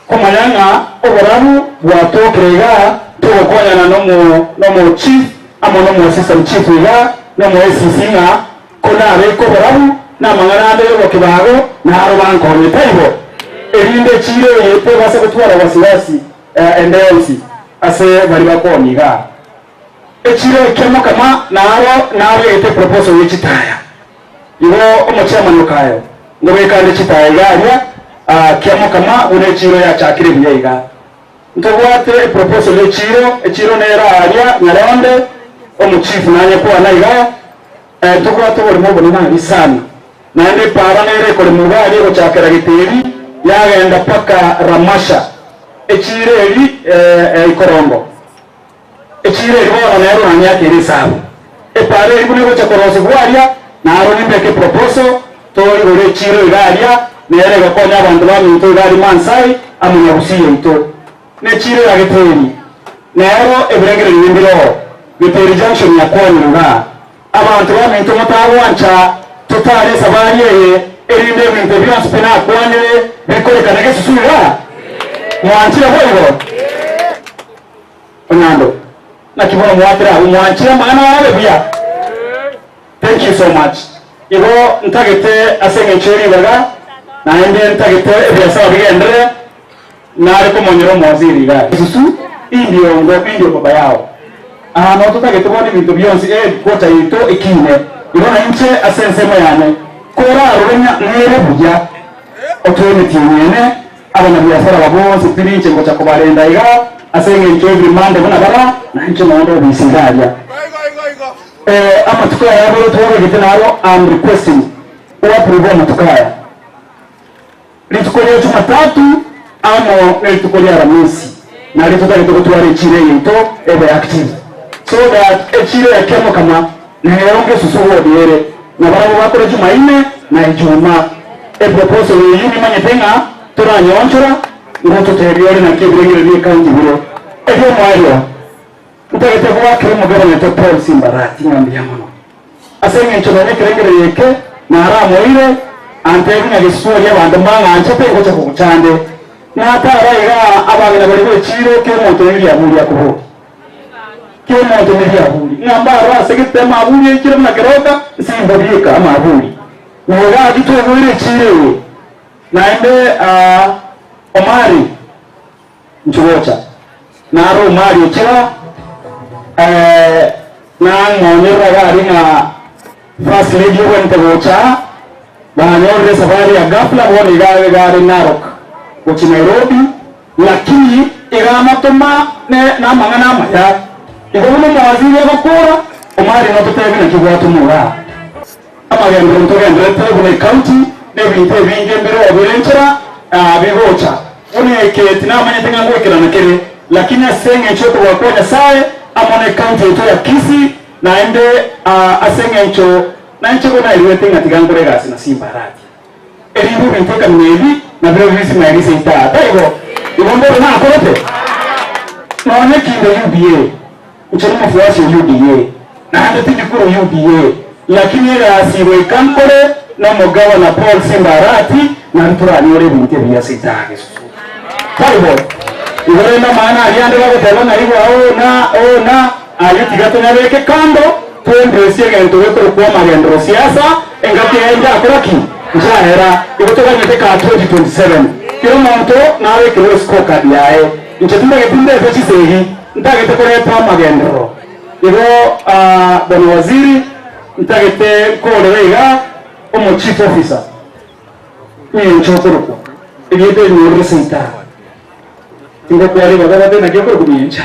komanya ng'a oborabu bwatokire iga, togokonyana nomo nomo chief amo nomo assistant chief iga, nomo ACC ng'a konabeke oborabu na amang'ana ande yobokibago naro bankonye. Taibo? Erinde echiira eye tebasa gotwara wasiwasi ende yonsi ase baria bakooni igaa. Echiro ekia mokama naro nabegete eproposal ye chitaya. Igo omochairman okayo ngobeka ande chitaya iga aria kia mokama buna echiro yachakire buya iga. Ntobwate eproposal ye chiro, echiro nere aaria Nyaronde, omochief nanye kwana iga, ntobwate oboremo obonene aria sana. Naende epaara nere ekorema iga aria egochakera Geteri yagenda paka Ramasha, echiro eri ikorongo. Echiira eria bono nero namiaka ere esabu. Epaara eria buna egocha korosigwa aria, naro nimbeke eproposal, torigore echiiro iga aria, nere egokonya abanto baminto iga aria Mansai amo na Gusii yaito. Nechiiro ya Geteri, nero ebirengererio mbiroo, Geteri Junction yakwanire igaa. Abanto baminto motagwancha totare esabari eye, erinde ebinto bionsi pi nakwanire bikorekane gesusu igaa? Mwanchire boigo? Onyando, naki bono mwatire abwo mwanchire amang'ana aya abe buya? Thank you so much. Igo ntagete ase eng'encho ye ribaga, naende ntagete ebiasara bigenderere, nare komonyora omowaziri iga. Susu, indio ngo indio baba yao. Aa noo totagete bono ebinto bionsi eheadquarter yaito ekine. Igo nainche ase ensemo yane, korarore ng'a nere buya, otoe emetienyi ene, Abanyabiasara aba bonsi tiri inche ngocha kobarenda iga, ase engencho every Monday buna bara, na inche nonde obisi iga aria. Amatuko aya abere twabegete naro am requesting o approve amatuko aya. Rituko ria Jumatatu amo ne rituko ria Aramisi nario totagete gotwara echiro eye yaito ebe active so that echiro ya Kiamokama nero ngesusu ward ere na barabwo bakore Jumaine na Ijumaa. Eproposal eyio nimanyete ng'a toranyeonchora, ngototebia ore naki ebirengererio bie county bire. Ebi'omoerio, ntagete goakera omogabana oito Paul Simbarati ng'a mbuya mono ase eng'encho nonya ekerengererio eke naramoire antebi ng'a gesusu aria abanto mbang'anchete ngocha kogochande. Natara iga abang'ina baria b'echiiro kera omonto neriaburi akoboria. Kera omonto neriaburi ng'a mbarore ase gete amaburi aikire buna keroka nsimba bieka amaburi. Nigo gaki twegoire echiira eye, naende Omari inchuo gocha. Naro Omari ochira, nang'onyerera iga aria ng'a First Lady obwenerete gocha aa, banyorire esafari ya ghafla bono iga iga are Narok gochia Nairobi, lakini iga amotoma ne namang'ana amaya. Igo buna omowaziri agokora, Omari nototebie naki gwatomora aa. Amagenderero ntogendererete buna ecounty na ebinto ebinge mbire obire enchera bigocha. Buna eke tinamanyete ng'a ngoikerana kere, lakini ase eng'encho y'okobua kwa Nyasae amo ne county yaito ya Kisii naende ase eng'encho nainche bo nairwete ng'a tiga nkore egasi na Simba Arati. Erinde ebinto ekamina ebi nabirobio Isimaeli ise Isaka. Taibo? Igo mboro nakorete? Nonya kinde UDA. Inche nomofuasi o UDA, naende tindi korwa UDA, lakini egasi goika nkore nomogavana Paul Simba Arati nario toranyore ebinto ebiya ase etaga gesusu. Taibo? Igo rende amang'ana aria ande bagoteba ng'a igwa oo na oo na ayio tiga tonyabeke kando twembrace egento gekorokwa amagenderero siasa engaki eye njakora ki? Nchaera. Igo toganyete ka 2027 kera omonto nabekerwe escorecard yaye. Inche tindageti ndete chisegi. Ntagete koreta amagenderero. Igo bwana waziri, ntagete nkorere iga omo chief officer ng'encho okorokwa erieta eri rire seita tingokwa ribaga bate naki okorokwa miencha.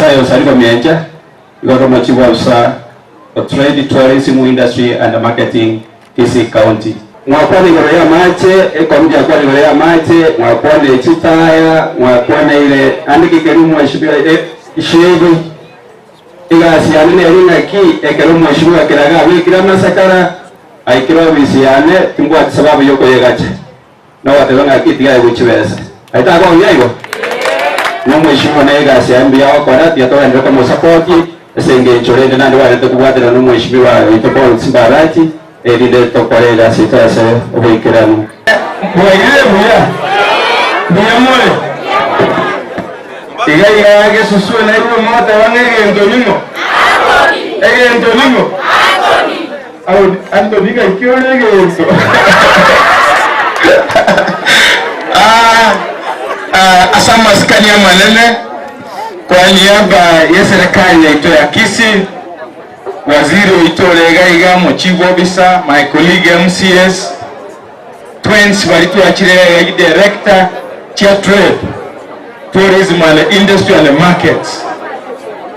Aye Osariko Miencha, igoro mochibu officer o Trade, Tourism, Industry and Marketing, Kisii County. Mwakwana igoro y'amache, ekomiti yakwana igoro y'amache, mwakwanire chitaya, mwakwaneire ande ki keria omweshimiwa Shebi. Egasi yane nere ng'aki ekero omweshimiwa Kiraga abekire amasakara, aikire ofisi yane, timbwati sababu yokoyegacha. Nogoteba ng'aki tiga aegwe chibesa. Aye takogia igo? Nomweshimiwa nere egasi yaye mbuya agokora, tiga togenderere komosapoti. Ase engencho rende naende gwarete kobwaterana nomweshimiwa oito Paul Simbarati, erinde tokore egasi yaito ase oboikeranu. Bwairire buya? Mbuya more? Iga iga gesusue naigwe mogoteba ng'a egento ning'o? Egento ning'o? Anthony gaki ore egento. Ah, ah, ase amasikani amanene kwa niaba y'eserekari yaito ya Kisii, waziri oito ore iga iga mochief officer, my colleague MCAs, Twens baria twachire iga iga director chia trade, tourism and industry and markets.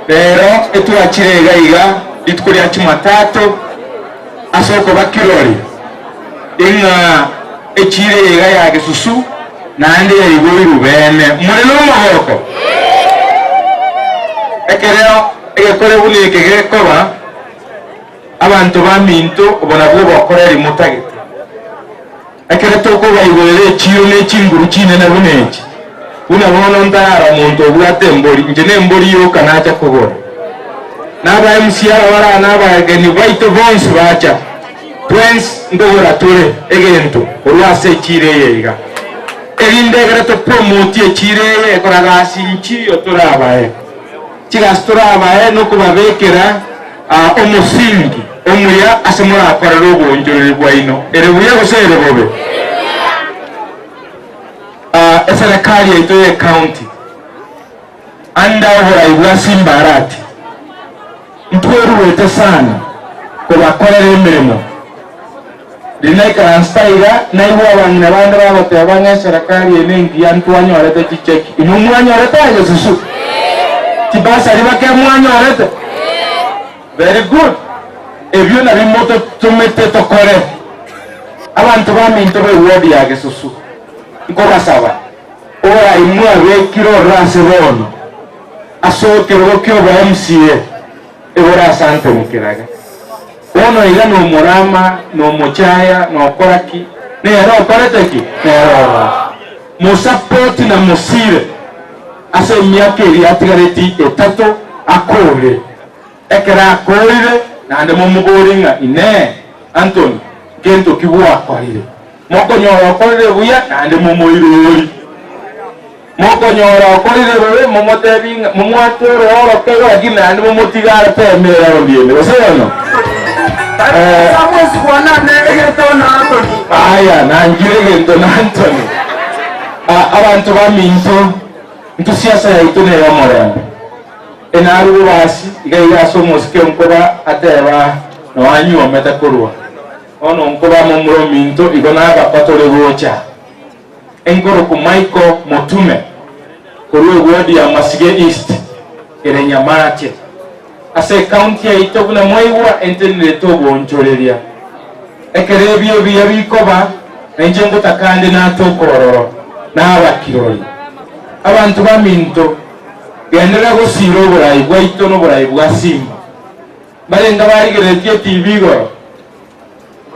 Rero etwachire iga iga rituko ria Jumatatu ase okoba kirori ing'a echiro eye iga ya Gesusu naende yaigoirwe bene. More nomogoko? Ekero egekore buna eke gekoba, Abanto baminto, obo nabwo obokoreri motagete. Ekero tokobaigorera echiiro ne chinguru chinene buna echi, buna bono ntarara omonto obwate embori, inche nembori yoka nacha kogora. Na aba MC aba bare aa na abageni baito bonsi bacha, twensi nkogora tore egento korwa ase echiiro eye iga. Erinde ekero topromotie echiiro eye ekora gasi nchiyo torabae. Chigasi torabae nokobabekera omosingi omuya ase morakorere oboonchoreri bwaino, ere buya gose ere bobe. Eserekari yaito y'ecounty under oborai bwa Simba Arati ntweruete sana kobakorera emeremo. Riria naikaransta iga, naigwa abang'ina bande bagoteba ng'a eserekari eye nengiya ntwanyorete chicheki. Inwe mwanyorete aye gesusu? Chibasari bake mwanyorete? Very good. Ebio nabio mototomete tokore. Abanto baminto be ward ya Gesusu, nkobasaba, oborai mwabekire ororo ase bono, ase ekerogo kia obo MCA, egoro ase Anthony Kiraga. Bono iga nomorama, nomochaya, nokora ki, nere okorete ki? Nere ororo. Mosapoti na mosire ase emiaka eria atigareti etato akoore. Ekero akoorire, naende momoborie ng'a, Inee, Anthony, ngento ki gwakorire? Mokonyora okorire buya, naende momoirori. Mokonyora okorire bobe, momotebie ng'a momwate orooro kegwa, lakini naende momotige ateeme eraundi ende. Gose bono? Eh, Aya, nangire egento na Anthony. Ah, abanto baminto, intwe siasa yaito ney'omorembe. Enarue basi, iga iga ase omosike nkoba ateba noanyuomete korwa. Bono nkoba momura ominto, igo nabakwa tore gocha. Enkoroku Michael Motume, korwa eward ya Masige East, ere Nyamache. Ase ecounty yaito buna mwaigwa entenenete oboonchoreria. Ekero ebio ebiya bikoba, nainche ngotaka ande natoke ororo, naba kirori. Abanto baminto, genderera gosiira oborai bwaito noborai bwa Simba. Mbarenge barigereretie etibi igoro,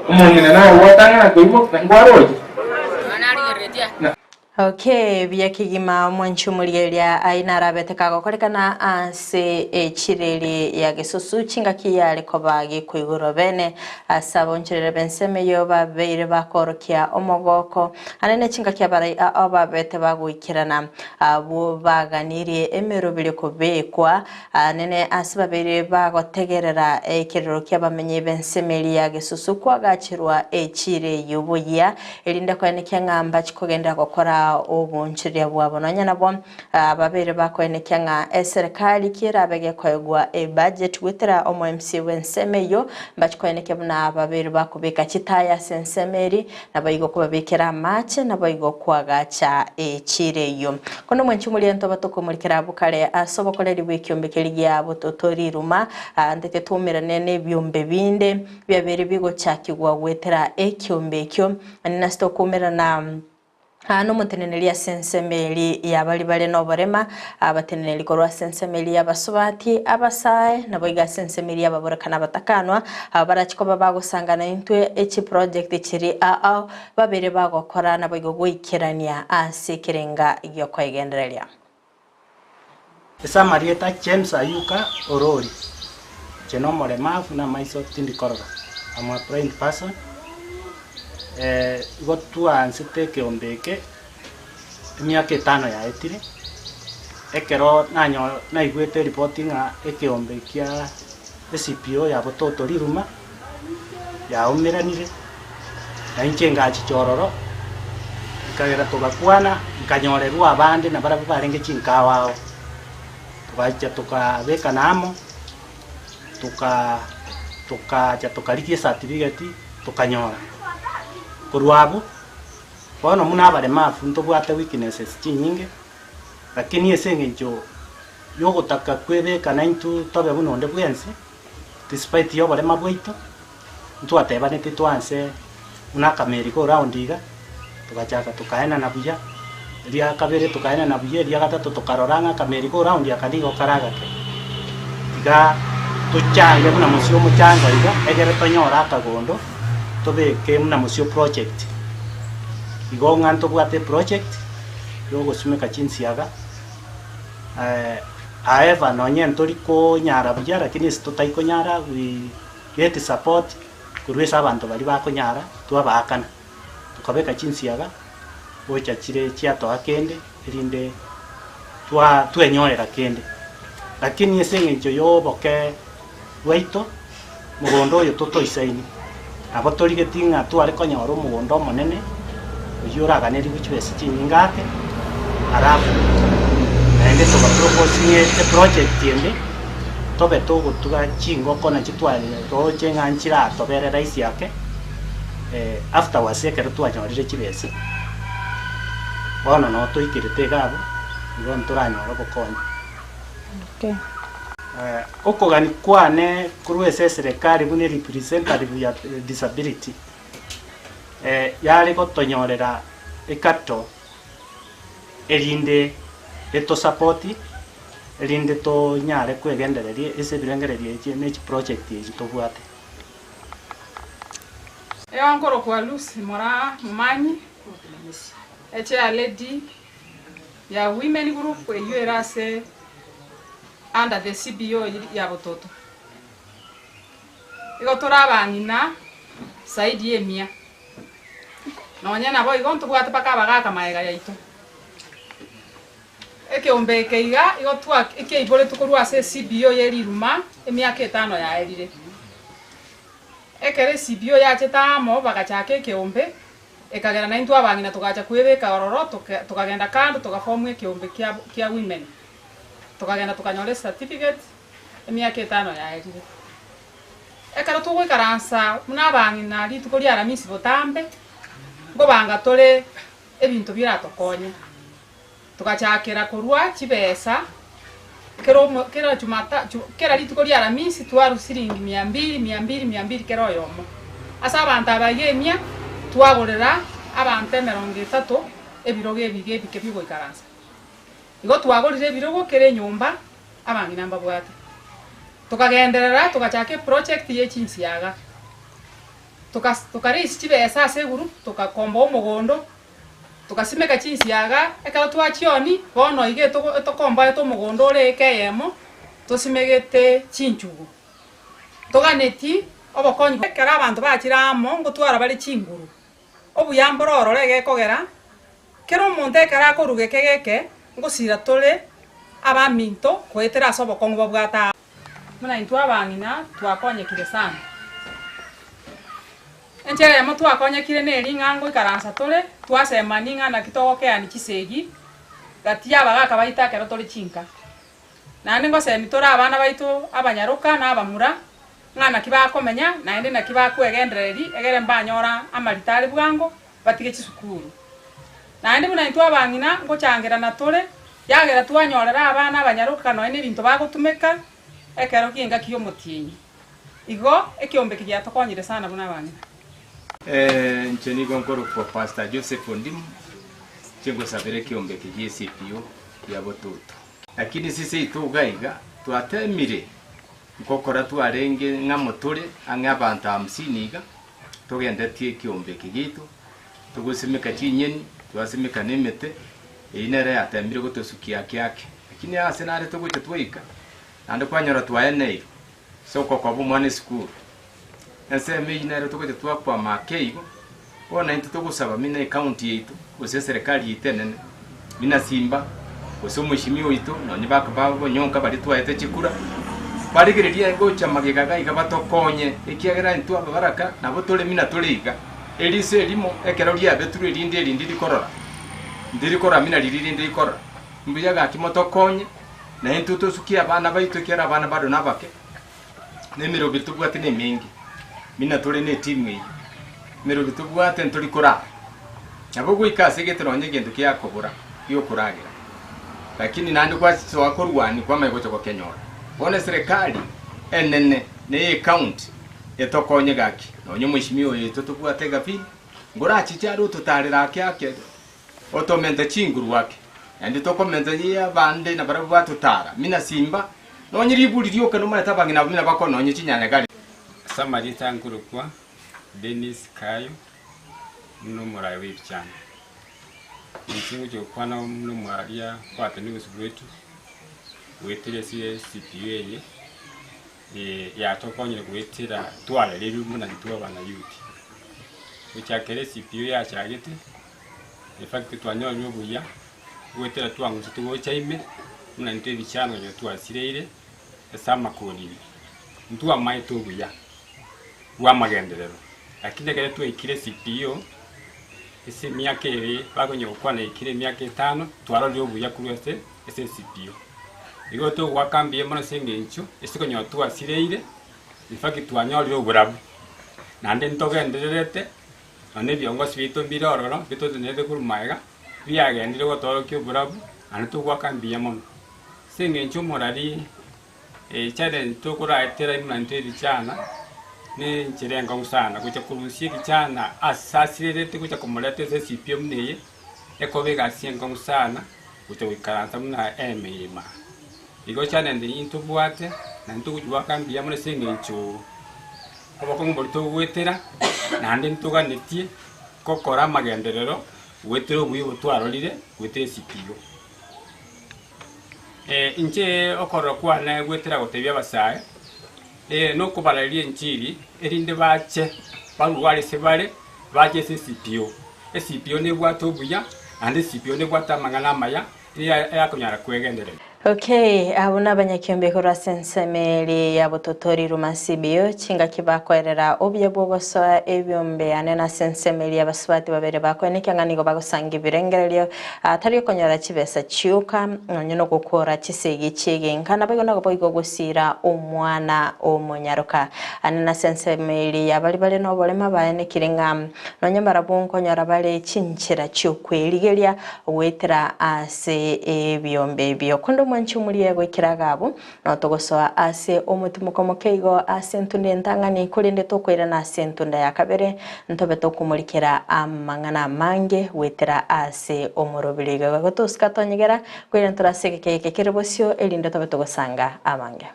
omong'ina nagwatang'ana koimoka, nkwaroche? Okay, buya kegima omwanchi omorigereria aye narabete kagokorekana ase echireri ya gesusu chingaki yare koba gekoigorwa bene ase abonchorere b'ensemo eyio babeire bakorokia omogoko ande ne chingaki abarai ao babete bagoikerana abwo baganirie emeroberio kobekwa Anene ase babeire bagotegerera ekerero ki'abamenyi b'ensemo eria ya gesusu kwagacherwa echiiro y'oboyia, erinde koenekia ng'a mbachi kogenderera gokora obonchoreria bwabo. Nonya nabo, babeire bakoenekia ng'a eserekari kerabe gekoegwa ebudget goetera omo MCA bw'ensemo eyio, mbachi koenekia buna babeire bakobeka chitaya ase ensemo eria, Naboigo kobabekera amache, naboigo koagacha echiiro eyio. Kono mwenchi moria ntoba tokomorikera abwo kare ase obokoreri bw'ekiombe keria gia bototo riruma, ntete twaumerane nebiombe binde biabeire bigochakigwa goetera ekiombe ekio, naende nase tokoumerana Aa nomoteneneri ase ensemo eria y'abaria bare noborema, abateneneri korwa ase ensemo eria y'abasubati, abasae, naboigo ase ensemo eria y'ababoreka na abatakanwa, aba barache koba bagosangana intwe echiproject chiria ao babere bagokora naboigo goikerania ase ekerenga gi'okoegendereria. Ase amarieta James Ayuka Orori. Inche nomoremavu na amaiso tindi korora, I'm a blind person, igo twaansete ekeombe eke emiaka etano yaetire, ekero nanyo naigwete eripoti ng'a ekeombe kia ecpo ya bototo riruma yaumeranire, na inche ngachicha ororo, nkagera togakwana, nkanyorerwa abande nabarabwo barenge chinkawa ao. Togacha tokabekana amo, toka tokacha tokarigia esatibigeti tokanyora. Korwa abwo, bono buna abaremafu ntobwate weaknesses chinyinge, lakini ase eng'encho yogotaka kwebeka naintwe tobe buna onde bwensi, despite ya oborema bwaito, ntwatebaneti twanse buna akameri ko round iga, togachaka tokaenana buya, eria kabere tokaenana buya, eria gatato tokarora ng'a akameri ko round aka nigo kare agake, tiga tochange buna mosio omochango iga, egere tonyore akagondo tobeke buna mosio project. Igo ng'a ntobwate eproject ya ogosimeka chinsiaga. However, nonye ntori konyara buya lakini ase totari konyara we get support korwa ase abanto baria bakonyara twabaakana, tokabeka chinsiaga gocha chire chiatoa kende erinde twa twenyorera kende. Lakini ase eng'encho ya oboke bwaito, mogondo oyo totoisaini, nabo torigeti ng'a tware konyora omogondo omonene oyio oraganerigwe chibesa chinyinge ake, alafu naende toba propose ng'a eproject ende tobe togotuga chingoko nachi twaroche ng'a nchiratobere rahisi ake afterwards ekero twanyorire chibesa. Bono noo toikerete iga abwo, igo ntoranyore obokonyi. Okogania kwane korwa ase eserekari buna erepresentative ya disability, yare gotonyorera ecapital erinde etosapoti, erinde tonyare kwegendereria ase ebirengererio echi ne chiproject echi tobwate. Eo nkorokwa Lucy Moraa Momanyi, echairlady ya Women Group eyio ere ase under the CBO ya Bototo. Igo tore abang'ina zaidi ya emia. Nonye nabo igo ntobwate mpaka abagaka magega yaito. Ekeombe eke iga igo twa ekiaiboretwe korwa ase CBO ye riruma emiaka etano yaerire. Ekero eCBO yachete amo bagachaka ekeombe, Ekagera naintwe abang'ina togacha kwebeka ororo, tokagenda kando togaform ekeombe kia kia women. Tokagenda tokanyora ecertificate emiaka etano yaerire. Ekero togoikaransa buna abang'ina rituko ria Aramisi botambe, nkobanga tore ebinto biratokonye. Togachakera korwa chibesa, kera omo kera jumata kera rituko ria Aramisi twarwa siringi mia mbili, mia mbili, mia mbili kera oyomo. Ase abanto aba iga emia, twagorera abanto emerongo etato ebirogo ebiga ebike bi'ogoikaransa. Igo twagorire ebirogo kera enyomba abang'ina mbabwate. Tokagenderera togachaka eproject ye chinsiaga. Toka tokarisia chibesa ase egroup togakomboa omogondo. Togasimeka chinsiaga, ekero twachionia, bono iga etokombaete omogondo ore eka eyemo, tosimegete chinchugu. Toganeti obokonyi ekero abanto bachire amo ngotwara bare chinguru. Obuya mbore ororo egekogera, kera omonto ekero akoruga eke geke, ngosira tore abaminto goetera ase obokong'u babwate amo. Buna intwe abang'ina twakonyekire sana. Enchera eyemo twakonyekire neri ng'a ngoikaransa tore, twasemani ng'a naki togokeani chisegi gati y'abagaka baito ekero tore chinka. Naende ngosemi tore abana baito abanyaroka na abamura ng'a naki bakomenya naende naki bakwegendereri egere mbanyora amarita are bwango batige chisukuru. Naende buna intwe abang'ina ngochangerana tore, yagera twanyorera abana abanyaroka nonya nebinto bagotumeka ekero ki'engaki y'omotienyi. Igo ekiombe eke giatokonyire sana buna abang'ina. Inche nigo nkorokwa Pastor Joseph Ondimu, inche ngosabera ekiombe eke gie CPO kia Bototo. Lakini sisi seito iga iga twatemire ngokora twarenge ng'amo tore ang'e abanto hamsini iga, togendetie ekiombe eke giaito, togosimeka chinyeni, twasimeka na emete, eyio nere yatemire gotosukia ake ake. Lakini ase nare togocha twaika, naende kwanyora twaeneirwe. Ase ogokoba omwana esukuru. Ensemo eyio nero togocha twakwama ake igo, bono naintwe togosaba mina ecounty yaito, gose eserekari yaito enene, mina Simba, gose omweshimiwa oito, nonye baka ba Bonyonka baria twaete chikura, barigererie gocha magega iga iga batokonye, ekiagera intwe ababaraka nabo tore mina tore iga. Eriso erimo ekero riabeturwe erinde erinde rikorora, ndirikorora mina riria rinde rikorora. Mbuya gaki motokonye, naintwe tosukie abana baito ekiagera abana bado nabake, na emerobio tobwate nemenge, buna tore ne etimu eyio, emerobio tobwate ntori korara. Nabo goika ase egete nonye egento kiakobora giokoragera, lakini naende gwasoa korwania kwamanya gocha gokenyora. Bono eserekari enene na eye ecounty etokonye gaki, nonye omweshimiwa oyo oito tobwate egavini, ngorachiche are ototarere ake ake otomente chinguru ake, naende tokomenta abande nabarabwo batotara, mina simba. Nonye riburi rioka nomanyete abang'ina abwo buna bakononye chinyanya gari. Ase amarieta nkorokwa Dennis Kayo, buna omoraia bw'ebichanga. Inche ngochia gokwana buna omoraria kwatene obosio bwetu, goetera ase CPU eye, yatokonyire goetera twarererwe buna intwe abana youth. Gochakera eCPU yachagete, in fact twanyorire obuya. Goetera twang'usete gocha ime, buna intwe ebichano onye twasireire ase amakori ime, ntwamaete obuya bw'amagenderero. Lakini ekero twaikire CPO, ase emiaka ere bakonya gokwana yaikire emiaka etano, twarorire obuya korwa ase ase CPO. Igo togoaka mbuya mono ase eng'encho, ase konyora twasireire, in fact twanyorire oborabu, naende ntogendererete, nonya ebiongosi biaito mbire ororo, bitotenerete korwa magega. Biagendire gotoorokia oborabu, naende togoaka mbuya mono. Ase eng'encho omorari echallenge tokoraetera buna intwe ebichana, ne enchera enkong'u sana, gocha korusia ebichana ase asirerete gocha komoreta ase esipio buna eye, ekoba egasi enkong'u sana, gocha goikaransa buna emeima. Igo challenge eyio ntobwate, naende togochi goaka mbuya mono ase eng'encho obokong'u boria togoetera, naende ntoganetie gokora amagenderero. Goetera obuya obo twarorire, goetera esipio. Inche okorora kwane goetera gotebia abasae, nokobarareria enchiri, erinde bache barue are ase bare, bache ase esipio. Esipio nebwate obuya, naende esipio nebwate amang'ana amaya, nigo yakonyara kwegendereria. Okay, abwo nabanyakiombe korwa ase ensemo eria ya bototori Rumasibio, chingaki bakoerera obuya bw'ogosoa ebiombe ane nase ensemo eria abasubati babere bakoenekia ng'a nigo bagosanga ebirengererio atari okonyora chibesa chioka nonye nogokora chisegi chi'egenka naboigo naboigo gosiira omwana omonyaroka ane nase ensemo eria ya baria bare noborema baenekire ng'a nonye mbarabwo nkonyora bare chinchera chi'okwerigeria Goetera ase ebiombe ebio. Konde omwanchi omoria goikera agabu, notogosoa ase omotimoko moke igo ase entunda entang'ani, korende tokoirana ase entunda ya kabere, ntobe tokomorikera amang'ana amange goetera ase omorobiri. Igo igo tosika tonyegera, koirana tore ase egeka eke kere bosio, erinde tobe togosanga amange.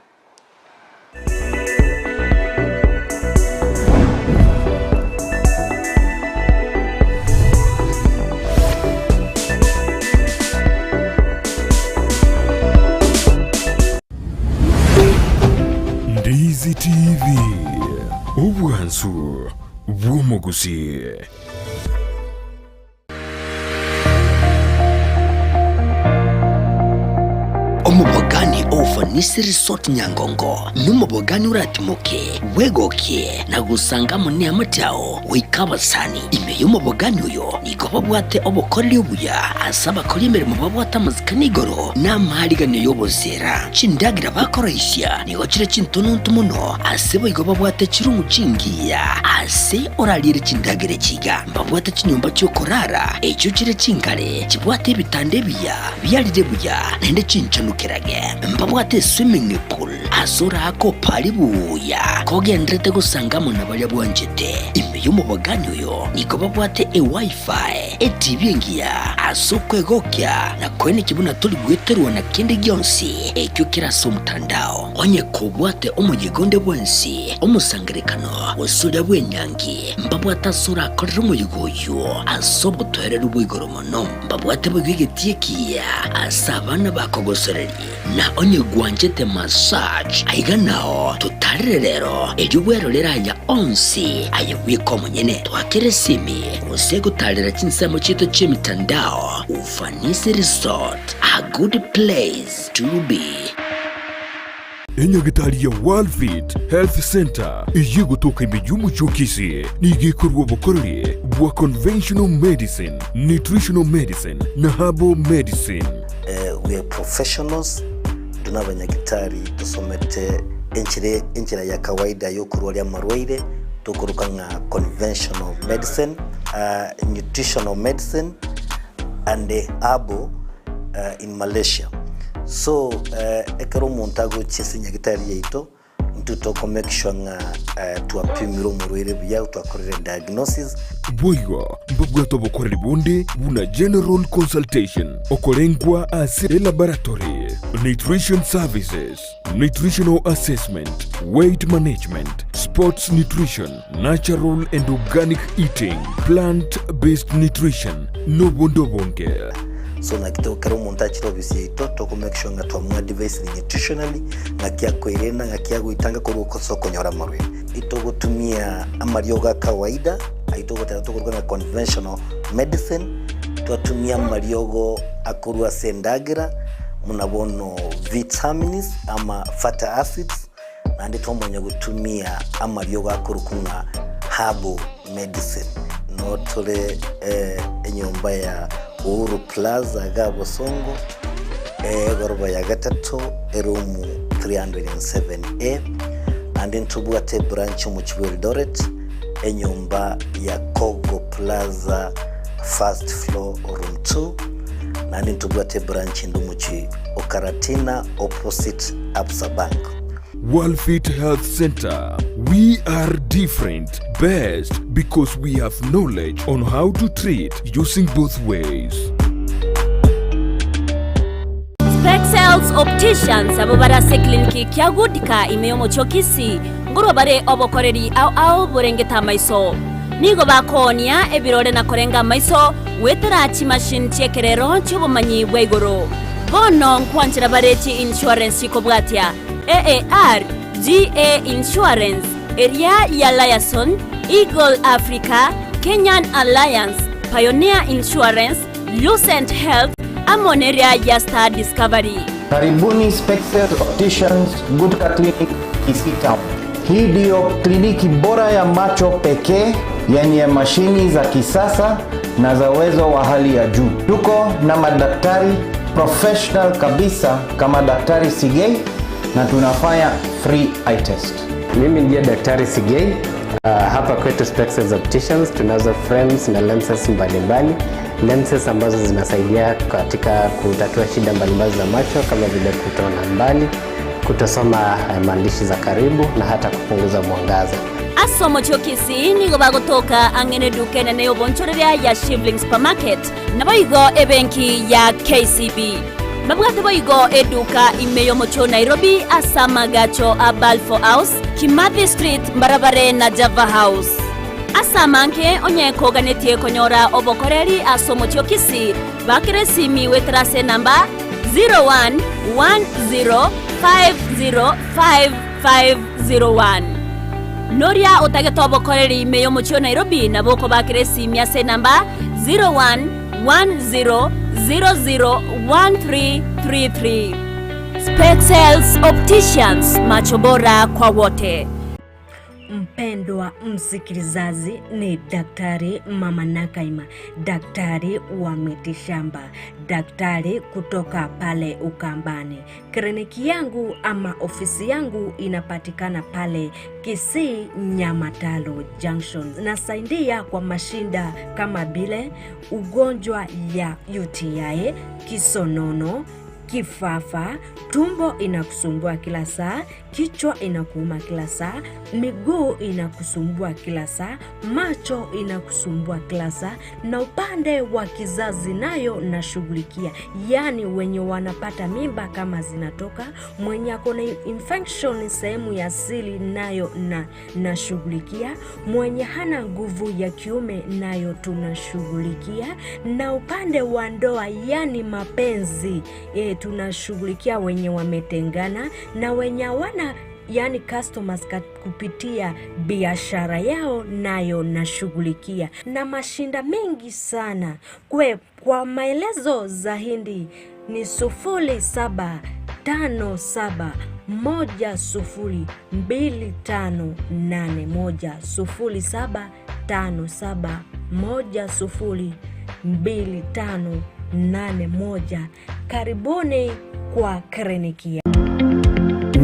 Ndizi TV, obwansu bw'omogusi. Omobogani o Ufanisi Resort Nyangongo nomobogani oratimoke, bwegokie na gosanga amo neamate ao goika abasani. Ime y'omobogani oyo nigo babwate obokoreri obuya ase abakori emeremo babwate amasikani igoro na amaariganio y'obosera. Chindagera bakoroisia nigo chire chintononto mono ase boigo babwate chirumu chingiya ase orariere chindagera echi iga. Mbabwate chinyomba chi'okorara, echio chire chingare, chibwate ebitanda ebiya, biarire buya, naende chinchanukerage. Mbabwate eswimming pool ase oraake opare buya, kogenderete gosanga amo na baria bwanchete. Ime y'omobogani oyo nigo babwate eWiFi, eTV engiya ase okwegokia na koenekia buna tori gweterwa na kende gionsi ekio kere ase omotandao. Onye kobwate omoyega onde bwensi, omosangerekano, gose oria bw'enyangi, Mbabwate ase orakorere omoyega oyio ase obotoereru bwa igoro mono. Mbabwate boigo egetii ekiya ase abana bakogosoreria. Na onye gwanchire. bwanchete massage, aiga nao totarire rero, erio bwerorere aya onsi aye bweka omonyene. Twakere esimi gose gotarera chinsemo chiaito chi'emitandao. Ufanisi Resort, a good place to be. Enyagitari ya Worldfit Health Centre eyio egotoka ime y'omochie o Kisii nigo ekorua obokoreri bwa conventional medicine, nutritional medicine na herbal medicine. We are professionals, intwe nabanyagitari tosomete enchera enchera ya kawaida yokorwaria amarwaire tokoroka ng'a conventional medicine, nutritional medicine and herbal in Malaysia. So ekero omonto agochia ase nyagitari yaito, intwe toko make sure ng'a twapimire omorwaire buya, twakorire diagnosis. Boigo mbabwate obokoreri bonde buna general consultation, okorengwa ase elaboratory, nutrition services, nutritional assessment, weight management, sports nutrition, natural and organic eating, plant based nutrition, nobonde obonge. So naki to ekero omonto achire ofisi yaito toko make sure ng'a twamoadvisire nutritionally, ng'aki akoerenda, ng'aki agoitanga korwa ase okonyora amarwaire. Itogotumia amariogo a kawaida ayio togoteba tokoruga ng'a conventional medicine, twatumia amariogo akorwa ase endagera buna bono vitamins ama fatty acids, naende twamanya gotumia amariogo akorokwa ng'a herbal medicine. Noo tore enyomba ya Uhuru Plaza iga Bosongo, egoroba ya gatato, eroom 307A, naende ntobwate ebranch omochie bwa Eldoret, enyomba ya Kogo Plaza first floor room 2, naende ntobwate ebranch ende omochie o Karatina opposite Absa Bank. Worldfit Health Centre, we are different, best because we have knowledge on how to treat using both ways. Spexels Opticians abwo bare ase ekliniki kia Goodka ime y'omochie o Kisii ngorwa bare obokoreri ao ao borengete amaiso. Nigo bakoonia ebirore na korenga amaiso goetera chimachine chi'ekerero chi'obomanyi bwa igoro. Bono nkwanchera bare chi insurance chikobwatia AAR, GA Insurance, eria ya Liaison, Eagle Africa, Kenyan Alliance, Pioneer Insurance, Lucent Health, amo neria ya Star Discovery. Karibuni Spexel Opticians Gutka Clinic Kisii Town. Hii ndiyo kliniki bora ya macho pekee yenye mashini za kisasa na za uwezo wa hali ya juu. Tuko na madaktari professional kabisa kama Daktari Sigei na tunafanya free eye test. Mimi ndiye Daktari Sigei. Hapa kwetu Spexels Opticians tunazo frames na lenses mbalimbali, lenses ambazo zinasaidia katika kutatua shida mbalimbali za macho kama vile kutoona mbali, kutosoma maandishi za karibu na hata kupunguza mwangaza. Ase omochie o Kisii nigo bagotoka ang'e neduka enene y'obonchoreria ya Shivling Supermarket, naboigo ebenki ya KCB. Babwate boigo eduka ime y'omochie o Nairobi ase amagacho a Balfour House, Kimathi Street mbarabare na Java House. Ase amange onye koganetie konyora obokoreri ase omochie o Kisii, bakera esimi goetera ase enamba 0110505501. Noria otagete obokoreri ime y'omochie o Nairobi nabo okobakera esimi ase enamba 0110001333. Spexels Opticians, macho bora kwa wote. Mpendwa msikilizaji, ni Daktari Mama Nakaima, daktari wa mitishamba, daktari kutoka pale Ukambani. Kliniki yangu ama ofisi yangu inapatikana pale Kisii Nyamataro Junction. Nasaidia kwa mashinda kama vile ugonjwa ya UTI, kisonono, kifafa, tumbo inakusumbua kila saa, kichwa inakuuma kila saa, miguu inakusumbua kila saa, macho inakusumbua kila saa, na upande wa kizazi nayo nashughulikia, yaani wenye wanapata mimba kama zinatoka, mwenye ako na infection sehemu ya siri nayo na nashughulikia, mwenye hana nguvu ya kiume nayo tunashughulikia, na upande wa ndoa, yaani mapenzi. Tunashughulikia wenye wametengana na wenye hawana yani customers kupitia biashara yao, nayo nashughulikia na mashinda mengi sana. Kwe, kwa maelezo zaidi ni 0757102581 0757102581. Karibuni kwa kliniki ya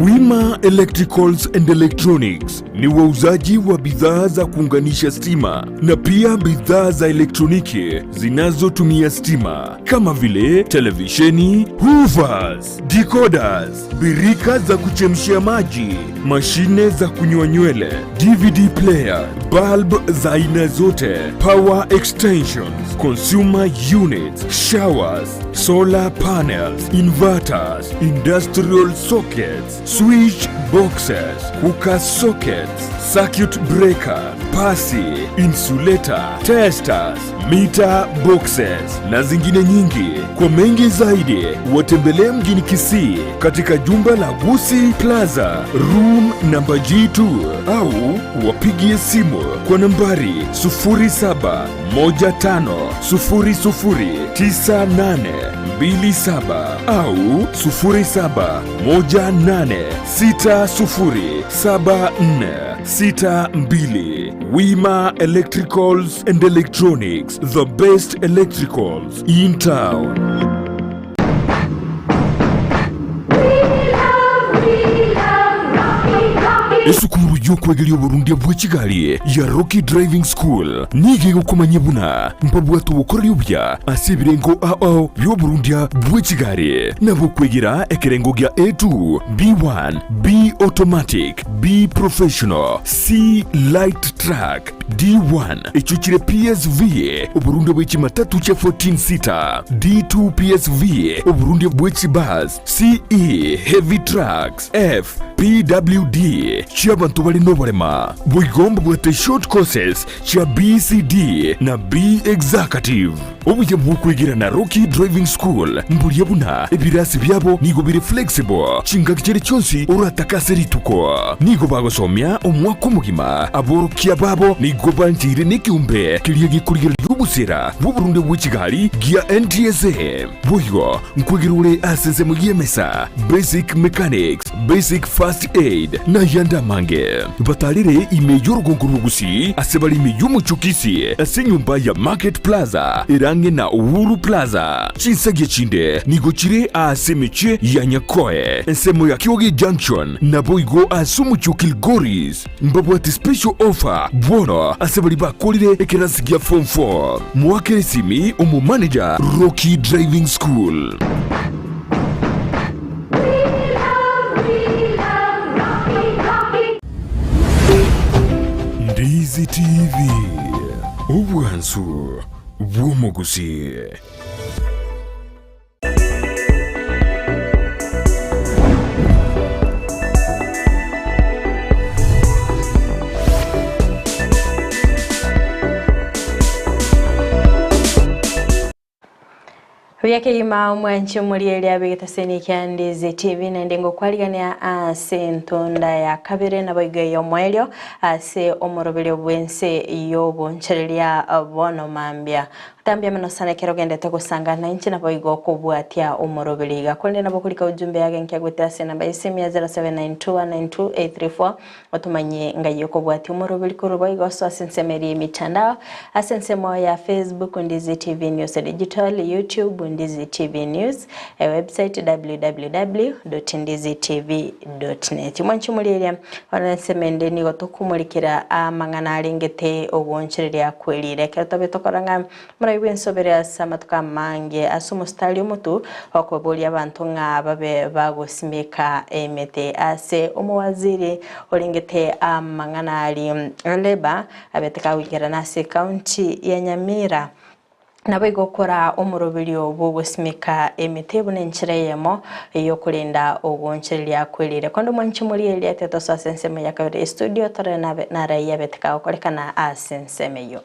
Wima Electricals and Electronics ni wauzaji wa bidhaa za kuunganisha stima na pia bidhaa za elektroniki zinazotumia stima kama vile televisheni, hoovers, decoders, birika za kuchemshia maji, mashine za kunyoa nywele, DVD player, bulb za aina zote, power extensions, consumer units, showers, solar panels, inverters, industrial sockets, switch boxes, cooker sockets, circuit breaker, pasi, insulator, testers, meter boxes na zingine nyingi. Kwa mengi zaidi, watembelee mjini Kisii katika jumba la Gusi Plaza, room namba G2 au wapigie simu kwa nambari 0715009827 au 0718607462. Wima Electricals and Electronics, the best electricals in town. Esukuru y'okwegeria oborundia bwa chigari ya Rocky Driving School nigo egokomanyia buna mbabwate obokoreri obuya ase ebirengo ao bia oborundia bwa chigari nabo kwegera ekerengo gia A2, B1, B automatic, B professional, C light truck, D1 echo chire PSV oborundia bwa echimatatu chia 14 seater, D2 PSV oborundia bwa echibus, CE heavy trucks, F PWD chiabanto bari noborema boigo mbabwate short courses chia BCD na B executive. Obuya bwokwegera na Rocky Driving School mburia buna ebirasi byabo nigo biri flexible chingaki chiri chionsi orataka ase rituko nigo bagosomia omwaka omogima aborokia babo nigo banchire n'ekiumbe kiria gekorigereria obosera bw'oborunde bwa chigari gia NTSA boigo nkwegera ore ase ensemo ya emesa basic mechanics basic first aid na yande amange batarire ime y'orugongo rw'ogusi ase bari ime y'omochokisi ase enyomba ya Market Plaza erang'e na Uhuru Plaza chinsagia chinde nigo chire ase emechie ya Nyakoe ensemo ya Kioge Junction naboigo ase omochie o Kilgoris mbabwate special offer bono ase bari bakorire ekerasi gia form 4 mwakere esimi omo manager Rocky Driving School. Ndizi TV, obwansu bw'omogusi. Buya kegima omwanche omorieri abegete seni kia Ndizi TV naende ngokwarigania ase entonda ya kabere naboigo ey'omoerio ase omoroberio bw'ense y'obonchereria bono mambia. Tambia mono sana ekero ogendete gosangana inche naboigo okobwatia omoroberi iga. Korende nabo okorika ujumbe yage nkiagwete ase enamba ya esimu ya 0792192834 otomanye ngai okobwatia omoroberi korwa boigo ase ensemo eria emitandao ase ensemo ya Facebook Ndizi TV News Digital, YouTube Ndizi TV News, e website www.ndizitv.net. Mwanchi omorieria bono ensemo ende nigo tokomorikera amang'ana arengete ogoonchereria kwerire. Ekero tobe tokora ng'a moraigwe ensobere ase amatuko amange ase omostari omotu okoboria abanto ng'a babe bagosimeka emete ase omowaziri orengete amang'ana aria Labour abete kagoikerana ase ekaunti ya Nyamira. Naboigo okora omoroberio bw'ogosimeka emete buna enchera eyemo y'okorenda ogoonchereria kwerire. Konde omwanche morigereria tetosoa ase ensemo ya kabere estudio torore nabe naraiyo abete kagokorekana ase ensemo eyio.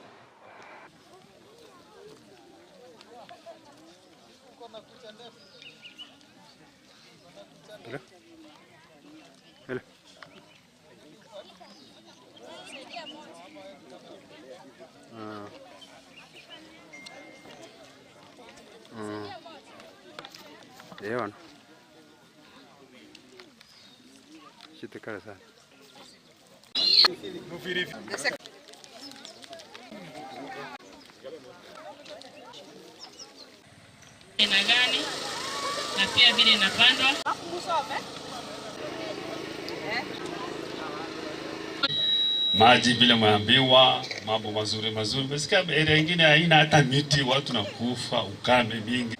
Eh bono. Chiete kare sana. Aina gani na pia vile inapandwa. Maji vile mmeambiwa, mambo mazuri mazuri. Umesikia area ingine haina hata miti, watu nakufa ukame mingi.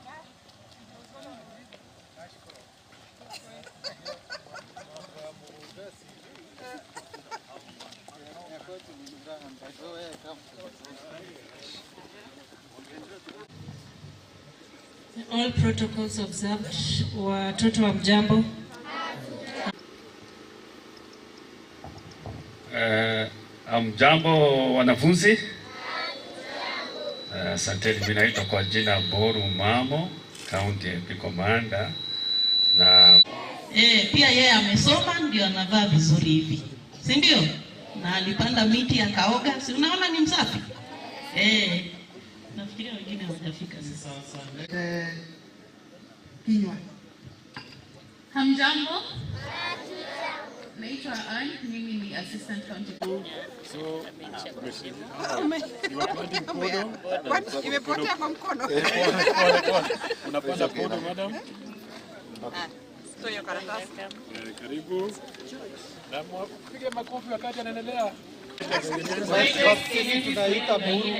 All protocols observed. Watoto wa mjambo. Hamjambo wanafunzi? Asanteni. Mimi naitwa kwa jina Boru Mamo, County MP Commander na Pia yeye amesoma ndio anavaa vizuri hivi, si ndio? Na alipanda miti akaoga, si unaona ni msafi? Nafikiria wengine hawajafika sasa. Kinywa. Hamjambo. Naitwa Ann, mimi ni assistant county. Imepotea kwa mkono. Unapanda podo madam? Sio hiyo karatasi. Karibu. Na piga makofi wakati anaendelea. Tunaita buru.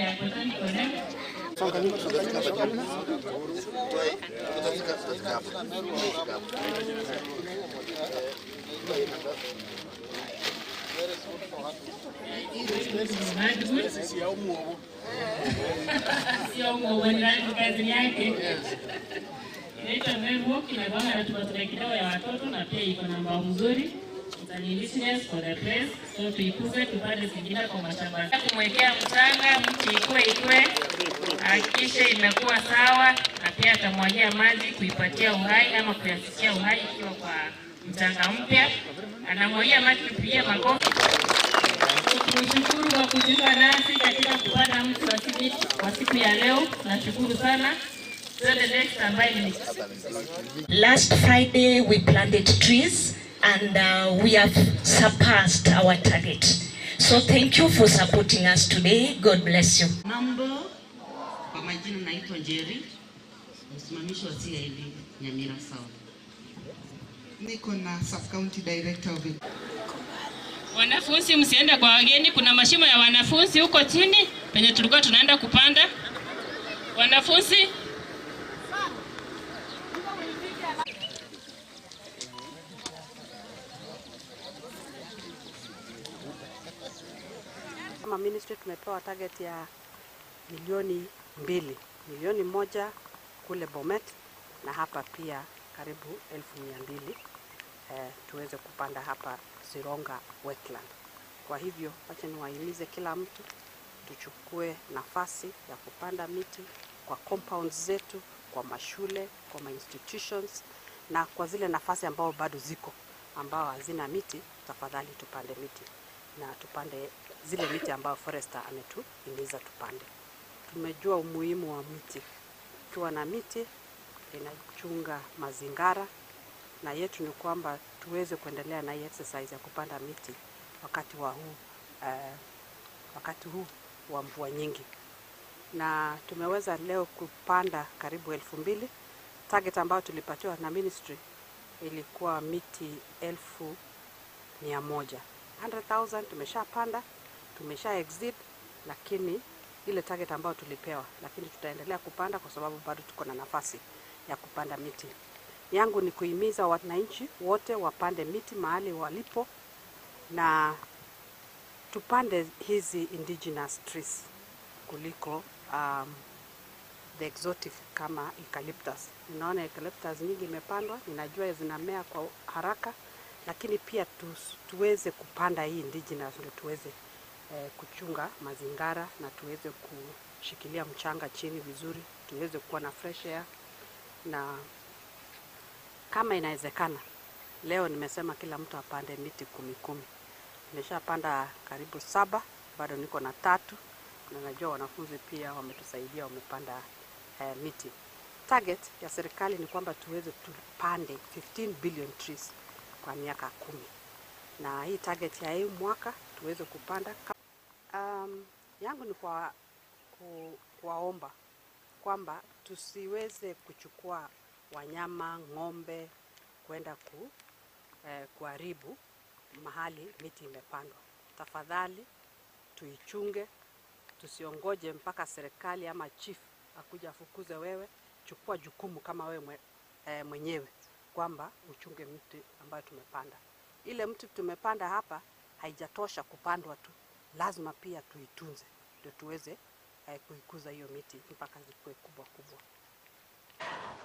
Sio uongo, kazi yake. Inaitwa Melwalk, inakuanga na tumatunda kidogo ya watoto na pia iko na mbao mzuri. It's an indigenous for the place, so tuikuze tupande zingine kwa mashamba. Kumwekea mchanga mti ikue ikue, hakikishe imekuwa sawa, na pia atamwagia maji kuipatia uhai ama kuyafikia uhai ikiwa kwa mchanga mpya. Anamwagia maji, tupigie makofi. Tumshukuru kwa kujiunga nasi katika kupanda mti wa simiti kwa siku ya leo. Nashukuru sana. Twende next ambaye ni Last Friday we planted trees and we have surpassed our target. So thank you for supporting us today. God bless you. Mambo, kwa majina naitwa Njeri, msimamizi wa CID Nyamira South. Niko na sub county director of Wanafunzi msiende kwa wageni, kuna mashimo ya wanafunzi huko chini penye tulikuwa tunaenda kupanda. Wanafunzi Kama ministry tumepewa target ya 2 milioni, 1 milioni kule Bomet na hapa pia karibu 200,000 tuweze kupanda hapa Sironga wetland. Kwa hivyo wacha niwahimize kila mtu tuchukue nafasi ya kupanda miti kwa compounds zetu, kwa mashule, kwa ma institutions na kwa zile nafasi ambao bado ziko ambao hazina miti, tafadhali tupande miti na tupande zile miti ambayo forester ametuhimiza tupande. Tumejua umuhimu wa miti. Ukiwa na miti inachunga mazingara, na yetu ni kwamba tuweze kuendelea na hii exercise ya kupanda miti wakati huu wa mvua nyingi, na tumeweza leo kupanda karibu 2,000. Target ambayo tulipatiwa na ministry ilikuwa miti 100,000. 100,000 tumeshapanda, tumesha exceed, lakini ile target ambayo tulipewa, lakini tutaendelea kupanda kwa sababu bado tuko na nafasi ya kupanda miti. Yangu ni kuhimiza wananchi wote wapande miti mahali walipo na tupande hizi indigenous trees kuliko the exotic kama eucalyptus. Ninaona eucalyptus nyingi imepandwa, ninajua zinamea kwa haraka, lakini pia tuweze kupanda hii indigenous ndio tuweze kuchunga mazingara na tuweze kushikilia mchanga chini vizuri, tuweze kuwa na fresh air na kama inawezekana, leo nimesema kila mtu apande miti kumi kumi. Nimeshapanda karibu saba, bado niko na tatu, na najua wanafunzi pia wametusaidia, wamepanda miti. Target ya serikali ni kwamba tuweze tupande 15 billion trees kwa miaka kumi, na hii target ya hii mwaka tuweze kupanda. Um, yangu ni kwa ku, kuwaomba kwamba tusiweze kuchukua wanyama ng'ombe kwenda ku, eh, kuharibu mahali miti imepandwa. Tafadhali tuichunge, tusiongoje mpaka serikali ama chief akuja afukuze wewe. Chukua jukumu kama wewe mwe, eh, mwenyewe kwamba uchunge mti ambayo tumepanda. Ile mti tumepanda hapa haijatosha kupandwa tu, lazima pia tuitunze ndio tuweze eh, kuikuza hiyo miti mpaka zikuwe kubwa kubwa.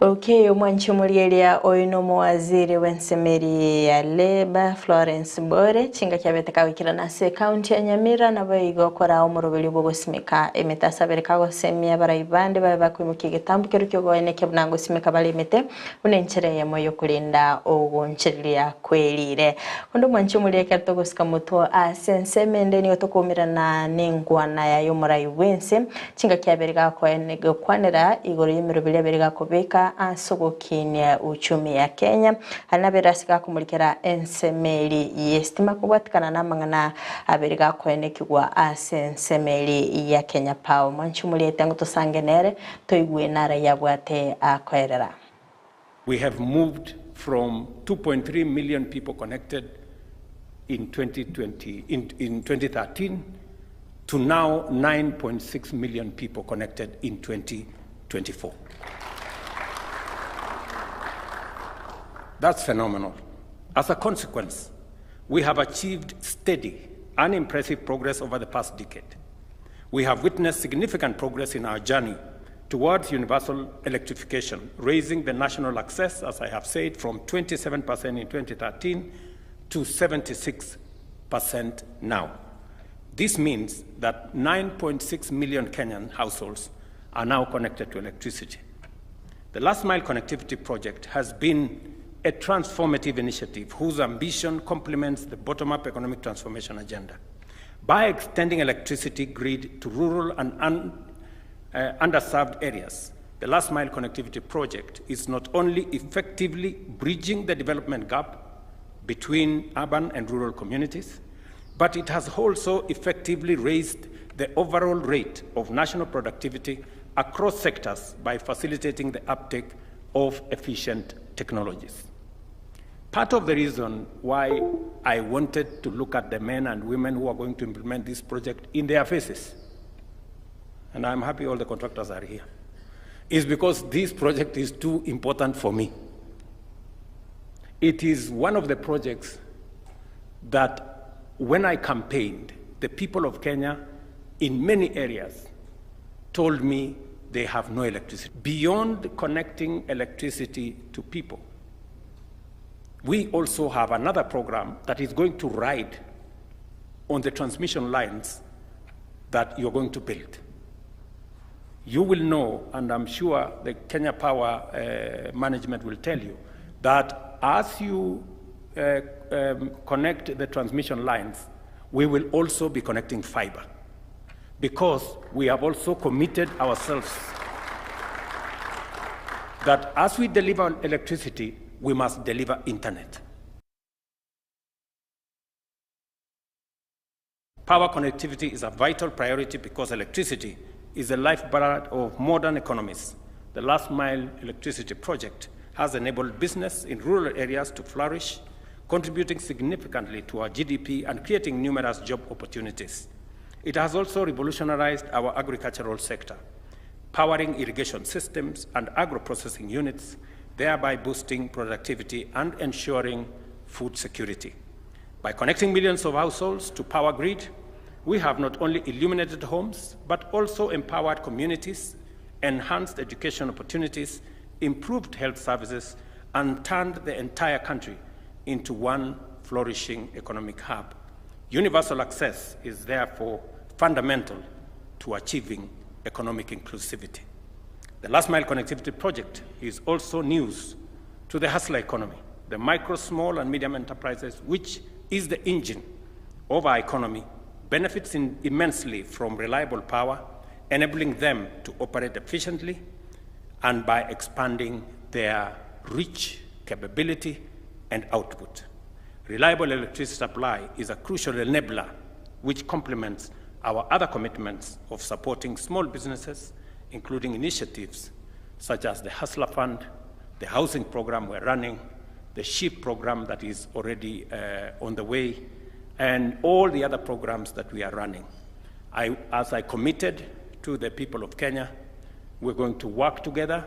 Okay, omwanchi omorieria oyo nomowaziri bw'ensemeri ya Labour Florence Bore chingaki abete kagoikerana ase ekaunti ya Nyamira nabo igo okora omoroberi bw'ogosimeka emete ase abere kagosemia abarai bande babe bakoimokia egetambo kero kiogoenekia buna ngosimeka bare emete buna enchera eyemo yokorenda ogonchereria kwerire. Onde omwanchi omoria ekero togosika motwe ase ensemo ende nigo tokoumerana nengwana yaye omorai bw'ense chingaki abere gakoene gokwanera igoro y'emeroberi abere gakobeka ase ogokinia uchumi ya Kenya. Aria nabere ase gakomorikera ensemo eri y'esitima kobwatikana namang'ana abere gakoenekigwa ase ensemo eri ya Kenya Power. Omwanchi omoria etango tosange nere toigwe nara abwate akoerera. We have moved from 2.3 million people connected in 2020, in, in 2013 to now 9.6 million people connected in 2024. That's phenomenal. As a consequence, we have achieved steady and impressive progress over the past decade. We have witnessed significant progress in our journey towards universal electrification, raising the national access, as I have said, from 27% in 2013 to 76% now. This means that 9.6 million Kenyan households are now connected to electricity. The Last Mile Connectivity Project has been a transformative initiative whose ambition complements the bottom up economic transformation agenda. By extending electricity grid to rural and un, uh, underserved areas, the Last Mile Connectivity Project is not only effectively bridging the development gap between urban and rural communities, but it has also effectively raised the overall rate of national productivity across sectors by facilitating the uptake of efficient technologies. Part of the reason why I wanted to look at the men and women who are going to implement this project in their faces, and I'm happy all the contractors are here, is because this project is too important for me. It is one of the projects that when I campaigned, the people of Kenya in many areas told me they have no electricity. Beyond connecting electricity to people, we also have another program that is going to ride on the transmission lines that you're going to build. You will know, and I'm sure the Kenya Power management will tell you, that as you connect the transmission lines, we will also be connecting fiber. Because we have also committed ourselves that as we deliver electricity, we must deliver internet. Power connectivity is a vital priority because electricity is the lifeblood of modern economies. The Last Mile Electricity Project has enabled business in rural areas to flourish, contributing significantly to our GDP and creating numerous job opportunities. It has also revolutionized our agricultural sector, powering irrigation systems and agro-processing units, thereby boosting productivity and ensuring food security. By connecting millions of households to power grid, we have not only illuminated homes, but also empowered communities, enhanced education opportunities, improved health services, and turned the entire country into one flourishing economic hub. Universal access is therefore fundamental to achieving economic inclusivity. The Last Mile Connectivity Project is also news to the hustler economy, the micro, small, and medium enterprises, which is the engine of our economy, benefits in immensely from reliable power, enabling them to operate efficiently and by expanding their reach, capability, and output. Reliable electricity supply is a crucial enabler which complements our other commitments of supporting small businesses, including initiatives such as the Hustler Fund, the housing program we're running, the SHIP program that is already uh, on the way, and all the other programs that we are running. I, as I committed to the people of Kenya, we're going to work together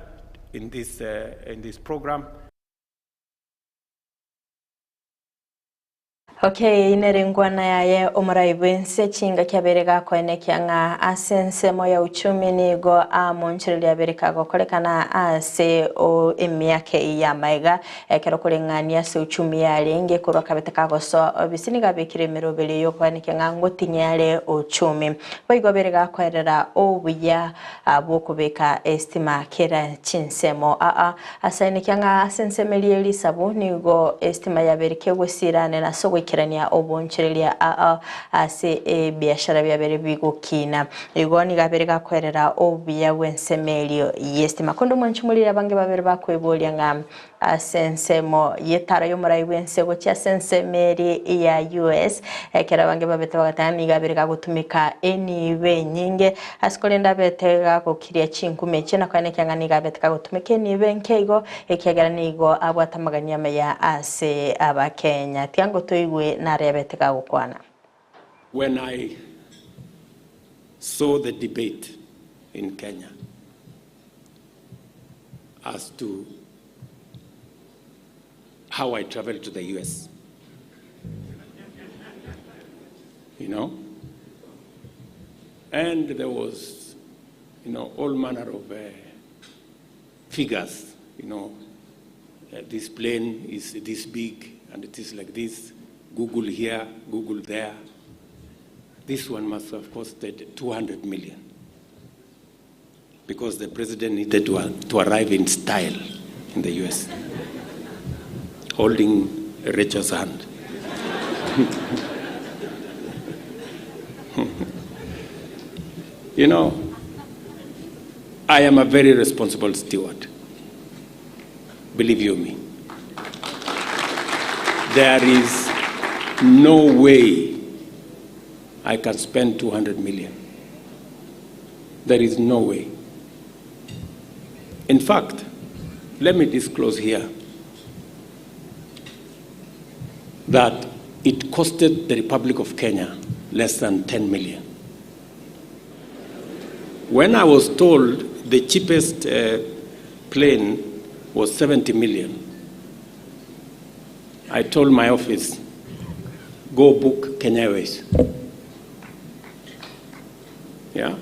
in this, uh, in this program. Okay, nere enkwana yaye omorai bw'ense chingaki abere gakoenekia ng'a ase ensemo ya uchumi nigo amonchereria abere kagokorekana ase emiaka eye y'amaega ekero koreng'ania ase uchumi yarenge korwa kabete kagosoa obisi nigo abekire emeroberi y'okoenekia ng'a ngotinyia are uchumi. Boigo abere gakoerera obuya bw'okobeka estima kera chinsemo aa Asaenekia ng'a ase ensemo eria ye risabu nigo esitima yabeire kegwesiirane ase ogoikerania oboonchoreria aa ase ebiashara biabeire bigokina. Igo nigo abeire gakoerera obuya bw'ensemo erio y'esitima. Korende omwanchi morire abange babere bakweboria ng'a ase ensemo y'etara y'omorai bw'ense gochia ase ensemo eria ya US, ekero abange babete bagateba nigo abeire gagotumeka enibo enyinge ase korende abete gagokiria chinkume echio na koenekia ng'a nigo abete kagotumeka enibo enke igo, ekiagera nigo abwate amagani amaya ase Abakenya. Tiga ngotoigwe nare abete gagokwana. When I saw the debate in Kenya as to how I traveled to the US, you know, and there was, you know, all manner of uh, figures, you know, uh, this plane is this big and it is like this, Google here, Google there. This one must have costed 200 million because the president needed to, to arrive in style in the US, holding Rachel's hand. you know, I am a very responsible steward. Believe you me. There is no way I can spend 200 million. There is no way. In fact, let me disclose here that it costed the Republic of Kenya less than 10 million. When I was told the cheapest uh, plane was 70 million, I told my office, go book Kenya Airways. Yeah.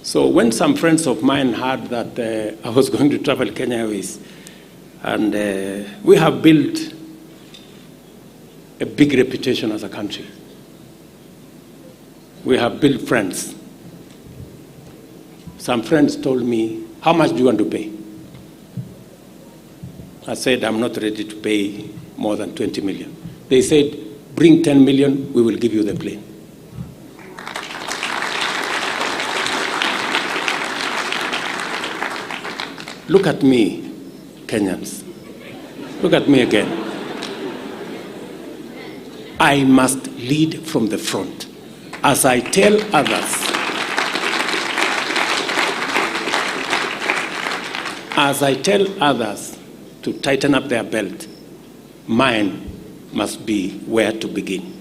So when some friends of mine heard that uh, I was going to travel Kenya Airways, and uh, we have built a big reputation as a country. We have built friends. Some friends told me, How much do you want to pay? I said, I'm not ready to pay more than 20 million. They said, Bring 10 million, we will give you the plane. Look at me, Kenyans. Look at me again. I must lead from the front. As I tell others, as I tell others to tighten up their belt, mine must be where to begin.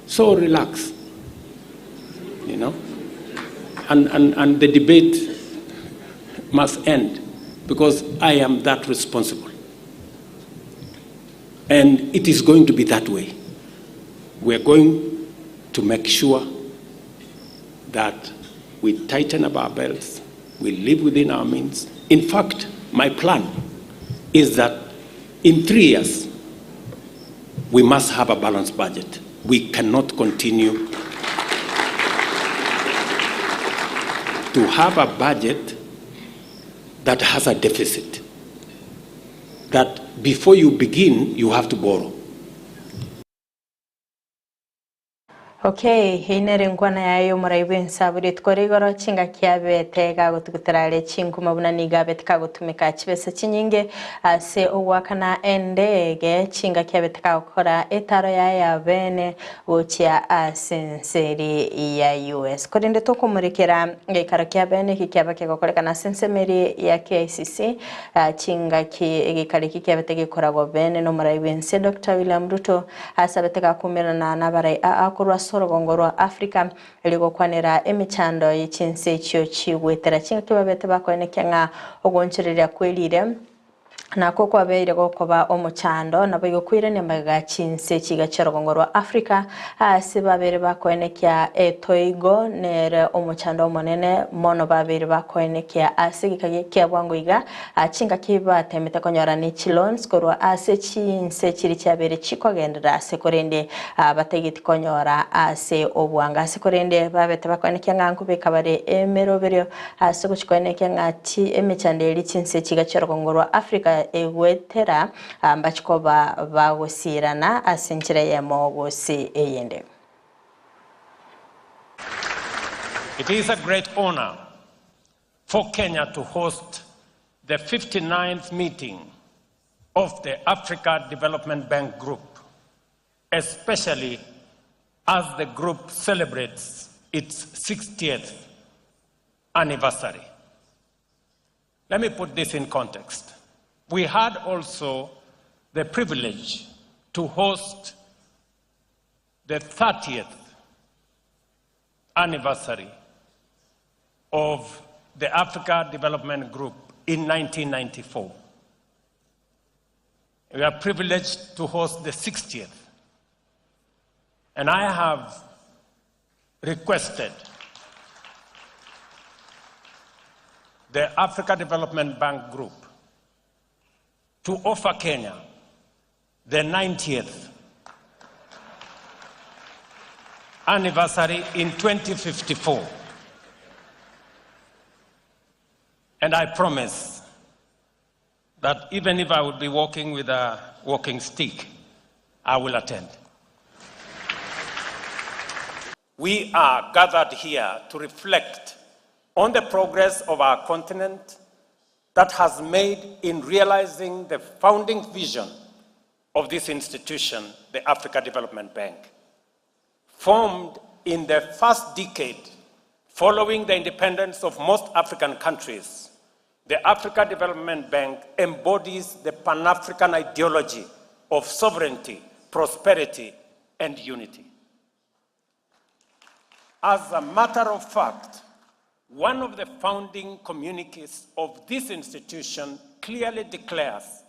So relax, you know. And, and, and the debate must end because I am that responsible. And it is going to be that way. We are going to make sure that we tighten up our belts, we live within our means. In fact, my plan is that in three years, we must have a balanced budget. We cannot continue to have a budget that has a deficit. That before you begin, you have to borrow. Okay, eyio nere enkwana yaye y'omorai bw'ense abwo rituko rigoro chingaki abete gagotugutera are chinkuma buna nigo abete kagotumeka chibesa chinyinge ase ogoakana endege chingaki abete kagokora etaro yaye ya bene gochia ase ense eri ya US. Korende tokomorekera geikaro kia bene eki kiaba kegokorekana ase ensemo eri ya KICC chingaki egeikaro eki kiabete gekoragwa bene nomorai bw'ense Doctor William Ruto Asabete gakumerana nabarai aa korwa ase orogongo rwa Africa, erio gokwanera emechando ye chinse echio chigwetera chingaki babete bakoenekia ng'a ogoonchoreria kwerire nakwo kwabeire gokoba omochando, naboigo koirania magega chinse chiga chi'orogongo rwa Africa aase babeire bakoenekia etoigo nere omochando omonene mono babeire bakoenekia ase egeka kia bwango iga Chingaki batemete konyora ne chiloans korwa ase chinse chiria chiabeire chikogenderera ase korende bataigeti konyora ase obwango ase korende babete bakoenekia ng'a nkobeka bare emeroberio ase gochikoenekia ng'a chi emechando eria chinse chiga chi'orogongo rwa Africa egwetera mbachikoba bagosirana ase enchera eyemo gose eyende. It is a great honor for Kenya to host the 59th meeting of the Africa Development Bank Group, especially as the group celebrates its 60th anniversary. Let me put this in context. We had also the privilege to host the 30th anniversary of the Africa Development Group in 1994. We are privileged to host the 60th. And I have requested the Africa Development Bank Group to offer Kenya the 90th anniversary in 2054. And I promise that even if I would be walking with a walking stick, I will attend. We are gathered here to reflect on the progress of our continent that has made in realizing the founding vision of this institution, the Africa Development Bank. Formed in the first decade following the independence of most African countries, the Africa Development Bank embodies the Pan African ideology of sovereignty, prosperity, and unity. As a matter of fact, one of the founding communiques of this institution clearly declares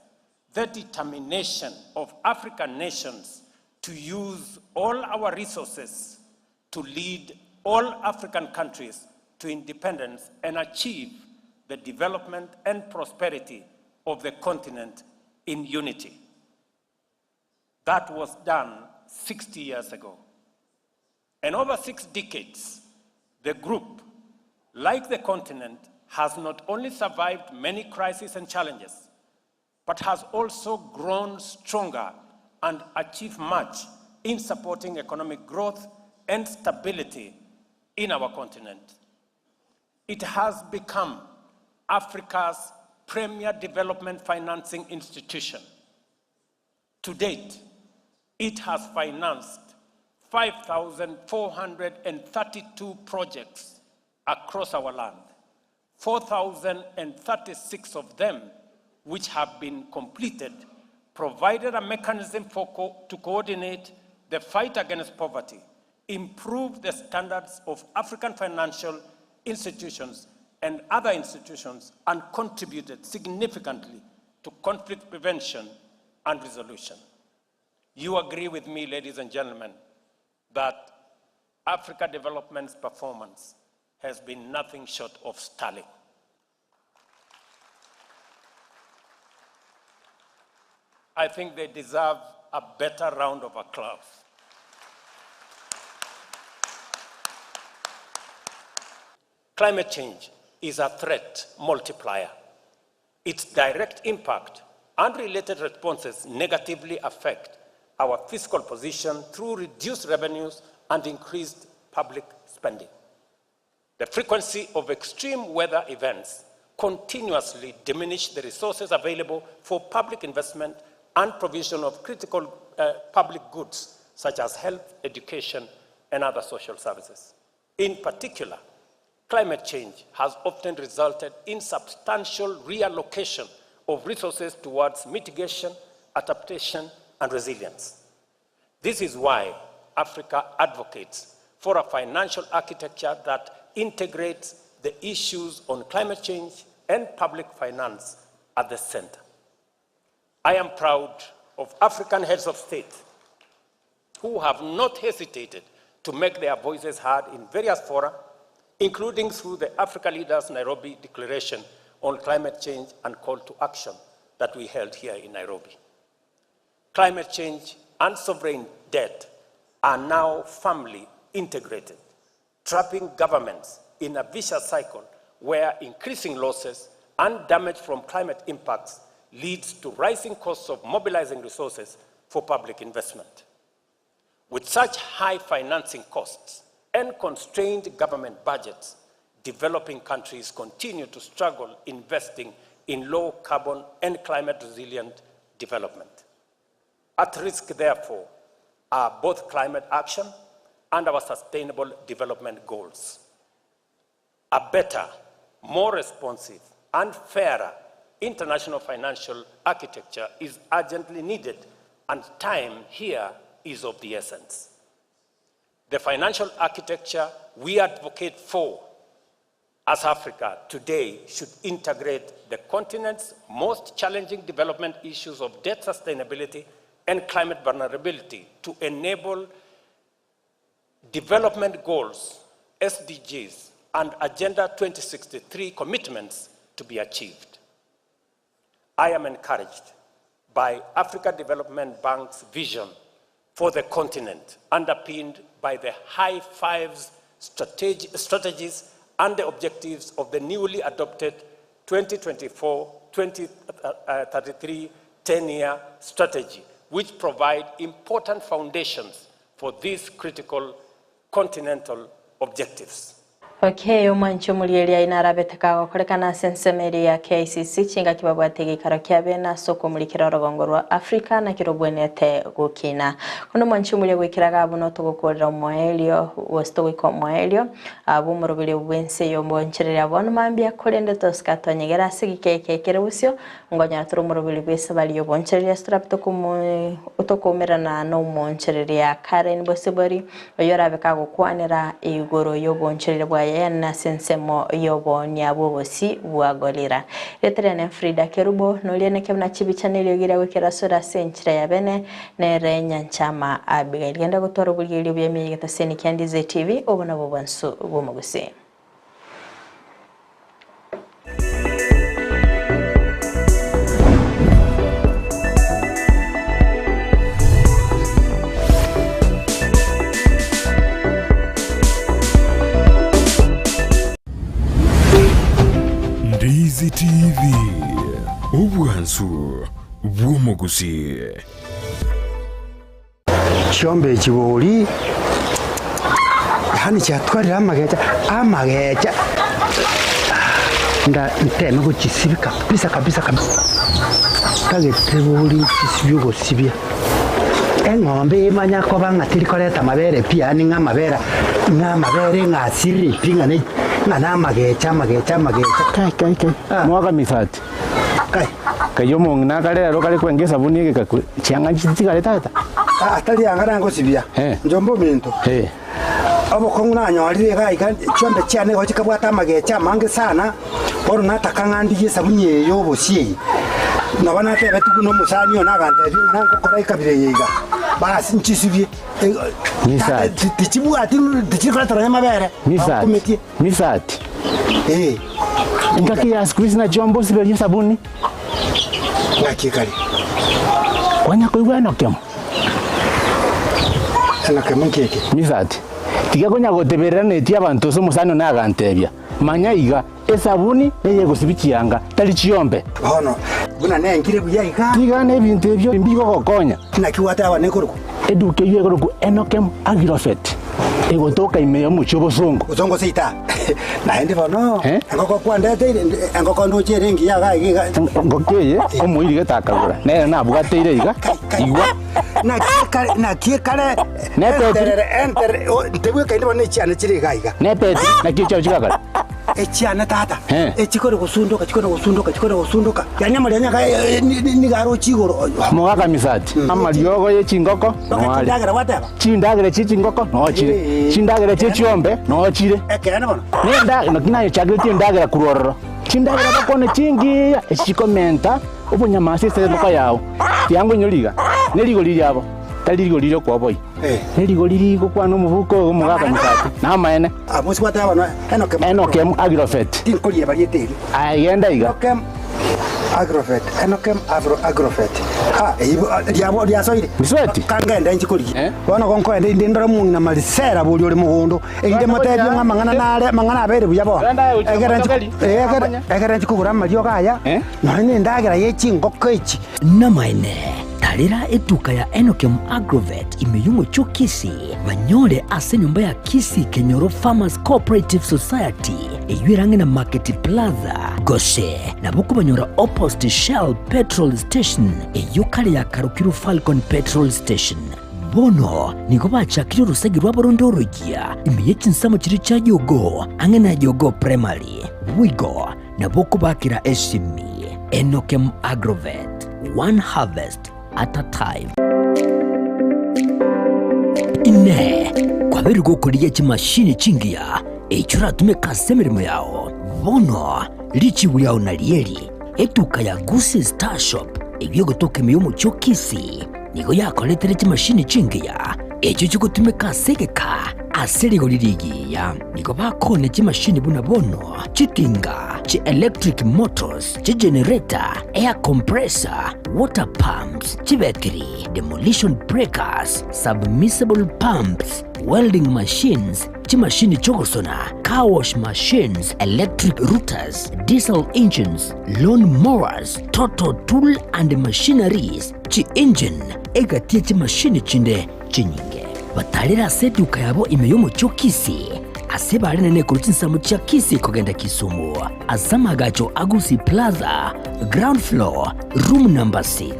the determination of African nations to use all our resources to lead all African countries to independence and achieve the development and prosperity of the continent in unity. That was done 60 years ago. And over six decades, the group, like the continent, has not only survived many crises and challenges, but has also grown stronger and achieved much in supporting economic growth and stability in our continent. It has become Africa's premier development financing institution. To date, it has financed 5,432 projects across our land, 4,036 of them which have been completed, provided a mechanism for co to coordinate the fight against poverty, improve the standards of African financial institutions and other institutions, and contributed significantly to conflict prevention and resolution. You agree with me, ladies and gentlemen, that Africa Development's performance has been nothing short of sterling. I think they deserve a better round of applause. Climate change is a threat multiplier. Its direct impact and related responses negatively affect our fiscal position through reduced revenues and increased public spending. The frequency of extreme weather events continuously diminish the resources available for public investment and provision of critical uh, public goods such as health, education, and other social services. In particular, climate change has often resulted in substantial reallocation of resources towards mitigation, adaptation, and resilience. This is why Africa advocates for a financial architecture that integrates the issues on climate change and public finance at the center. I am proud of African heads of state who have not hesitated to make their voices heard in various fora, including through the Africa Leaders Nairobi Declaration on Climate Change and Call to Action that we held here in Nairobi. Climate change and sovereign debt are now firmly integrated, trapping governments in a vicious cycle where increasing losses and damage from climate impacts leads to rising costs of mobilizing resources for public investment. With such high financing costs and constrained government budgets, developing countries continue to struggle investing in low carbon and climate resilient development. At risk, therefore, are both climate action and our sustainable development goals. A better, more responsive, and fairer international financial architecture is urgently needed, and time here is of the essence. The financial architecture we advocate for as Africa today should integrate the continent's most challenging development issues of debt sustainability and climate vulnerability to enable development goals, SDGs, and Agenda 2063 commitments to be achieved. I am encouraged by Africa Development Bank's vision for the continent, underpinned by the High Fives strategies and the objectives of the newly adopted 2024-2033 10-year strategy, which provide important foundations for these critical continental objectives. Okay, omwanchi omorieria aye narabete kagokorekana ase ensemo eria ya KICC chingaki babwate egeikaro kia bene ase okomurikera orogongo rwa Africa naki robwenerete gokina. Kono omwanchi omoria goikera iga abwo notogokorera omoerio gose togoika omoerio bw'omoroberio bw'ense y'omonchereria bono mambia korende tosika twanyegera ase egeka eke ekere bosio Nkonyora tore omoroberi bw'esabari y'obonchereria ase torabe tokoumerana nomonchereria Karen Bosibori, oyio orabe kagokwanera igoro y'obonchereria bwaye ase ensemo y'oboonia bw'obosi bwa Gorilla. Erieta riane Frida Kerubo, noria neke buna chibicha na eriogi riago ekerasore ase enchera ya bene, nere Nyanchama Abigail. Genda gotwara oborigereria obuya ime y'egetaseni kia Ndize TV, obo nabwo obwansu bw'omogusii. Ndizi TV, obwansu bw'omogusii. Chiombe echi bori, yaani chiatwarire amagecha, amagecha nda nteme gochisibia kabisa kabisa kabisa, ntagete bori nchisibie ogosibia. Eng'ombe emanya koba ng'a teri koreta amabere pi yaani ng'a amabere ng'a amabere ng'a asirire pi ng'a ne ng'a na amagecha amagecha amagecha. Kai kai kai, mwaka misati. Kai. Kai omong'ina akare aro kare kwenga esabuni egekakwe, chianga nchitigare tata. Aa, tari anga nangosibia, Eh. njombe ominto. Eh. Obokong'u nanyorire iga iga, chiombe chiane igo chikabwata amagecha amange sana, bono nataka ng'a ndigie esabuni eye y'obosie eye. Nabo natebetigwe buna omosani one agantebia ng'a nangokora ekabira eye iga, basi nchisibie. Eh, Misati. ti- tichibwati tichiri koreta nonya amabere, Misati. bakumetie. Misati. Eh. Engaki ya siku hizi nachio mbosiberie esabuni. Ng'aki ekare? Kwanya koigwa enokemo? Enokemo nki eke? Misati. Tiga konya goteberera netie abanto ase omosani one agantebia, Manya iga, esabuni neyegosibia chianga, tari chiombe. Bono, buna nengire buya iga. Tiga nebinto ebio mbigogokonya. Naki gwateba nekorokwa? Eduka eyio ekorokwa Enokemo Agrovet. Egotoka ime y'omochie obosongo. Bosongo seita. Naende bono, engoko kwandeteire, engoko ndoche ere engiya iga iga iga. Engoko eye omoiri gete akagora, nere nabwateire iga, igwa. Naki ekare, naki ekare, Nepetiri. enterere, enterere, o, ntebwekaini bono echiane chire iga iga. Nepetiri, naki echiao chigakora? Echiane tata, echikore gosundoka, chikore gosundoka, chikore gosundoka, yaani amarionya aka nigo aroche igoro. Omogaka Misati, amariogo ye chingoko noare. Chindagera gwateba? Chindagera chie chingoko noo chire, chindagera chie chiombe noo chire. Ekeene bono. Nenda, naki nayechakeretie endagera korwa ororo. Chindagera bakwane chingiya, echi chikomenta obonyama ase engoko yao. Tiango inyore iga, ne rigori riabo, tari rigori ri'okoboyia. Ne rigori rigokwana omobuko oyo omogaka Misati, namaene. Abwo gwateba bono, Enokem. Enokem Agrofet. Tinkorieba rieta erio. Aye genda iga. Enokem Agrofet, Enokem Avro Agrofet. Ha, eyio riabo riasoire. Misweti. Kangende inche korigia. Bono gonkoenda inde ndore omong'ina Marisela boria ore mogondo, erinde motebie ng'a amang'ana nare, amang'ana abeire buya bono. Egere nchi, egere, egere nchi kogora amariogo aya, nonya nendagera ye chingoko echi. Namaene, tarera etuka ya Enokem Agrovet ime y'omochie o Kisii, banyore ase enyomba ya Kisii Kenyoro Farmers Cooperative Society, eyio ere ang'e na Market Plaza, gose nabo okobanyora opposite Shell Petrol Station, eyio kare yakarokirwe Falcon Petrol Station. Bono nigo bachakire orosegi rwabo ronde oroyia ime ye chinsemo chiria chia Jogoo, ang'e na Jogoo Primary. Boigo nabo okobakera esimi. Enokem Agrovet, one harvest at a time. Inee! Kwabeire gokorigia chimashini chingiya echio oratumeke ase emeremo yao? Bono richibu riao narieri, etuka ya Gusii Star Shop eyio egotoka ime y'omochie o Kisii nigo yakoretere chimashini chingiya echio chigotumeka ase egeka ase rigori rigiya. Nigo bakoonia chimashini buna bono chitinga, chi electric motors, chigenerator, air compressor, water pumps, chibetiri, demolition breakers, submersible pumps, welding machines, chimashini chi'ogosona, car wash machines, electric routers, diesel engines, lawn mowers, total tool and machineries, chi-engine, egati ye chimashini chinde chinyinge. Batarire ase eduka yabo ime y'omochie o Kisii, ase barenene korwa chinsemo chia Kisii kogenda Kisumu, ase amaagacho a Gusii Plaza, ground floor, room number 6.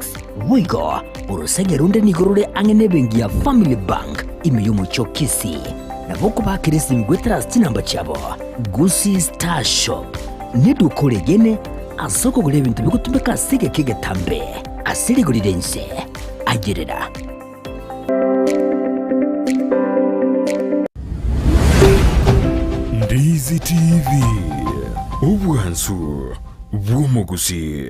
Boigo, orosege ronde nigo rore ang'e nebenki ya Family Bank ime y'omochie o Kisii. Nabo okobakera esimi goetera ase chinamba chiabo. Gusii Star Shop neduka oregene ase okogora ebinto bigotumeka ase egeka egetambe ase rigori ri'ense. Ayerera. Ndizi TV, obwansu bw'omogusii.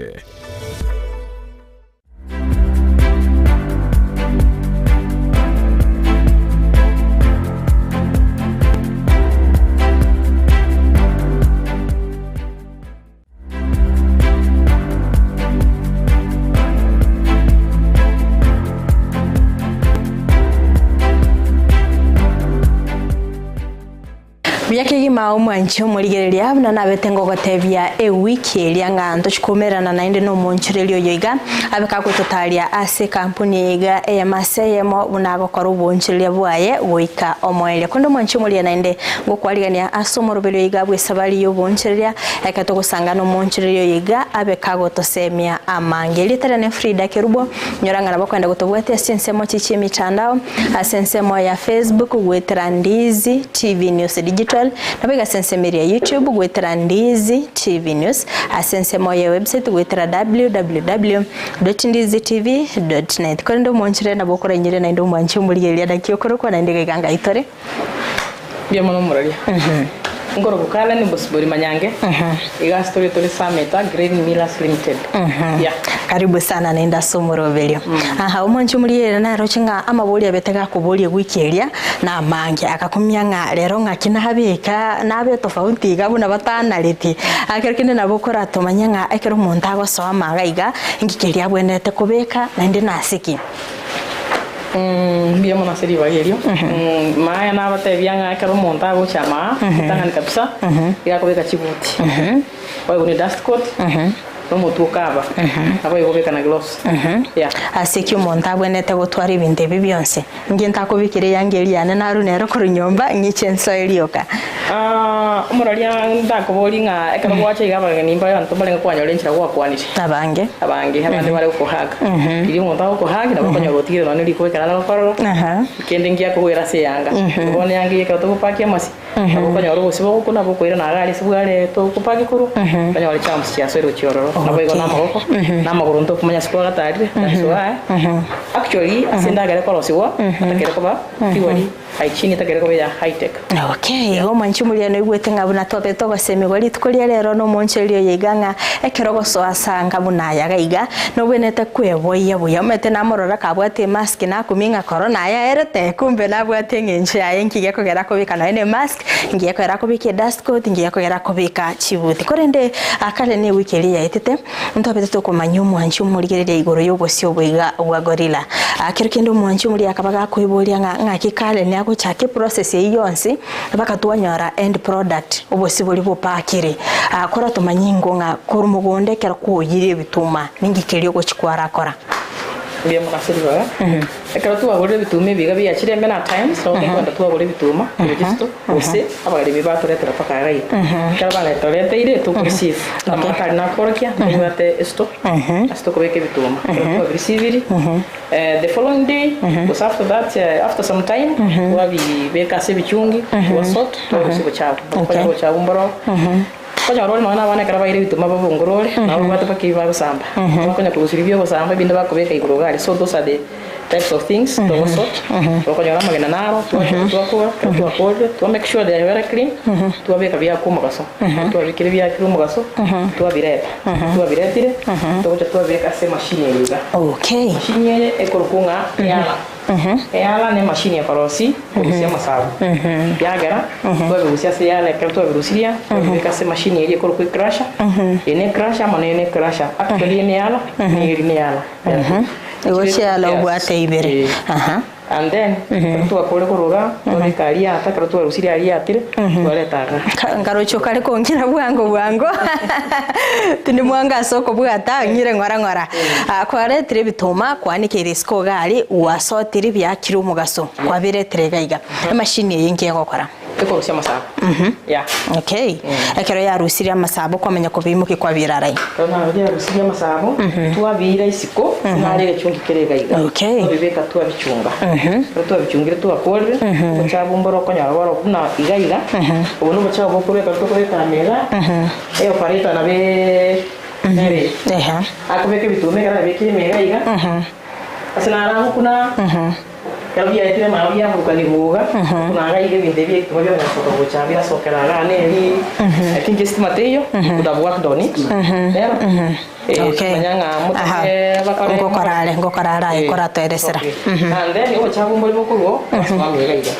Buya kegima omwanchi omorigereria buna nabete ngogotebia ewiki eria ng'a ntochikomerana naende nomonchoreria oyo iga abe kagototaria ase ekampuni eye iga eyemo ase eyemo buna agokora obonchoreria bwaye goika omoerio. Korende omwanchi omorigereria naende ngokwarigania ase omoroberio iga bw'esabari y'obonchoreria Ekero togosangana omoonchoreria oyo iga, abe kagotosemia amange. Erieta riane Frida Kerubo, nyora ng'a nabo okoenda gotobwatia ase chinsemo chi chi'emitandao, ase ensemo ya Facebook goetera Ndizi TV News Digital, naboigo ase ensemo eria ya YouTube goetera Ndizi TV News, ase ensemo ya website goetera www.ndizitv.net. Korende omoonchoreria nabo okorainyore naende omwanche omorigereria naki okorokwa naende iga iga ngaitore. Mbuya mono omoraria. Nkorokwa Karen Bosibori Manyange, iga ase tore tore Sameta Grain Millers Limited. Yeah. Karibu sana naende ase omoroberio. Aha, omwanchi omorigereri naroche ng'a amabori abete gakoboria ewiki eria namange, akakumia ng'a rero ng'aki nabeka nabe tofauti iga buna batanareti. Ekero kende nabo okoratomanye ng'a ekero omonto agosoa amaga iga, inki keria abwenerete kobeka naende nase ki. Mbuya mono ase ribaga erio. Maya nabatebia ng'a ekero omonto agocha amaa, ritang'ani kabisa, iga akobeka chibuti, oegwe ne dust coat, Na omotwe okaba, naboigo obeka na gloves. Yeah. Ase ki omonto abwenerete gotwara ebinto ebi bionsi? Inche ntakobekera eyanga eria yane narue nero korwa nyomba, ng'iche nsoe rioka. Ah, omoraria ndakoborie ng'a ekero gwacha iga abageni mbaye abanto mbarenge kwanyora enchera gwakwanire. Abange. Abange, abande bare gokohug. Riria omonto agokohug nabo okonyora otigire nonye riko ekero are gokorora, kende ngiakogwera ase eyanga. Bono eyanga eye ekero togopakia amasi, Nabo okonyora obosio bogokuna bokoira na iga aria ase bware tokopaki korwa, okonyora chams chiasoire gochia ororo. Naboigo na amaboko, na amagoro ntokomanya ase kwagatarire, that's why actually ase endagera ekorosigwa, etakeire koba purely hygiene etakeire koba eya high tech. Okay, igo omwanchi omoria noigwete ng'a buna twabete ogosemigwa rituko ria rero na omonchoreri oyo iga ng'a ekero ogosoa ase anga buna aya iga iga, nobwenerete kweboyia buya. Omanyete namorora kabwate emask nakumia ng'a korona aye aerete, kumbe nabwate eng'encho yaye nki gekogera akobeka nonya ne emask, nki gekogera akobeka edust coat, nki gekogera akobeka chibuti. Korende kare ne ewiki eria yaetete, ntwabete tokomanyia omwanchi omorigereria igoro y'obosio obo iga bwa gorilla. Kero kende omwanchi omoria akaba gakoiboria ng'a ng'aki Karen agochaka eprocess eyio yonsi, mpaka twanyora end product, obosio boria bopakire. Kora tomanye ingo ng'a korwa mogondo ekero kwoyire ebituma, ninki keria ogochia kwarakora. Mbuya mono ase ribaga. Ekero twagorire ebituma ebi iga biachire many a times, nabo tokogenda twagora ebituma korwa chisito gose abaremi batoretera mpaka iga iga. Ekero baretorenteire tokoreceive amang'ana aria nakorokia ntobwate esito ase tokobeka ebituma. Ekero twabireceiveiri the following day gose after that after some time twabibeka ase ebichungi twasort twarusia obochafu. Okonyora obochafu mboro. Okonyora ore nonya nabana ekero baire ebituma babongorore, nabo babwate mpaka ebi bagosamba. Bakonya korusia biria bi'ogosamba, ebinde bakobeka igoro iga aria. So those are the types of things togosort. Okonyora amagena naro, twachora twakora, ekero twakorire, twa make sure they are very clean, twabeka biakwa omogaso. Ekero twabekire biakire omogaso, twabireta. Twabiretire, togocha twabeka ase emachine eye iga. Okay. Emachine eye ekorokwa ng'a eala. Eala nemashini ekorosia korusia amasabo. Ekiagera twabirusia ase eala ekero twabirusirie, twabibeka ase emashini eria ekorokwa ecrusher, eye ne ecrusher amo neye ne ecrusher. Actually eye ne eala, na eri ne eala. Igo chiala obwate ibere. Aha. And then ekero twakore koruga, twabeka aria ata, ekero twarusirie aria atire, twareta igaa. Nkaroche okare kong'ina bwango bwango, tindi mwango ase okobwata, ng'ire ng'ora ng'ora. Kwaretire ebituma, kwaanikeire isiko iga aria, gwasotire biakire omogaso, kwabiretire iga iga. Emashini eye inki egokora? Ekorusia amasabo. Yeah. Okay. Ekero yarusirie amasabo kwamanya kobiimokia kwabira arai. Ekero nabiarusirie amasabo, twabiira isiko, nare egechungi kere iga iga. Okay. Twabibeka twabichunga. Ekero twabichungire twakorire, obochabu mboro okonyora boro buna iga iga, obo nobochabu bokorwa ekero tokobeka ime iga, eoperator nabo nere akobeka ebituma ekero abibekire ime iga iga, ase naro agokuna, ekero biaetire amang'ana biaburukanigwa iga, okuna iga iga ebinto ebi ebituma biamanya gosoka gocha biasokera igaa neri, I think estima teiyo, could have worked on it, nero. Okay. Manya ng'a Aha. motoke bakore Ngokora are, ngokora are aye Eh, koratoeresera. okay. And then obochafu mbori bokorwa twamega iga.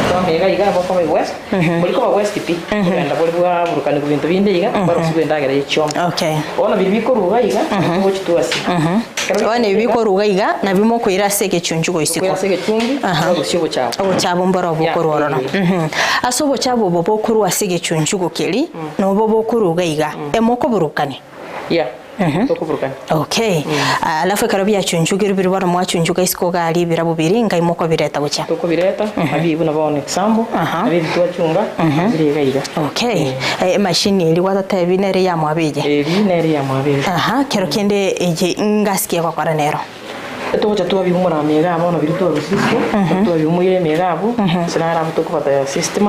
Twamega iga bokoba west. Bori koba west pi. Kogenda bori bwa burukanigwa binto binde iga barosiwe endagera ye chiombe. Okay. Bono biri bikoruga iga togochi twasi. Bono ebi bikoruga iga nabio mokoira ase egechunchugo isiko. Tokoira ase egechungi twarusia obochafu. Obochafu mboro bokorwa ororo. Ase obochafu obo bokorwa ase egechunchugo keri nobo bokoruga iga emokoburukania. Yeah, tokoburukania. Okay. Alafu ekero biachunchugirwe biria bono mwachunchuga isiko iga aria ebirabu biria ngai mokobireta gochia? Tokobireta, nabio buna bono example, nabio ebi twachunga, bire iga iga. Okay. Emachine eria gwatotebi nere yamwabeirie? Eri nere yamwabeirie. Aha, kero kende eye ngasi ki egokora nero? Togocha twabiumora amaiga aa bono biria twarusia isiko, twabiumoire emeiga abwo, ase naro abwo tokobata system,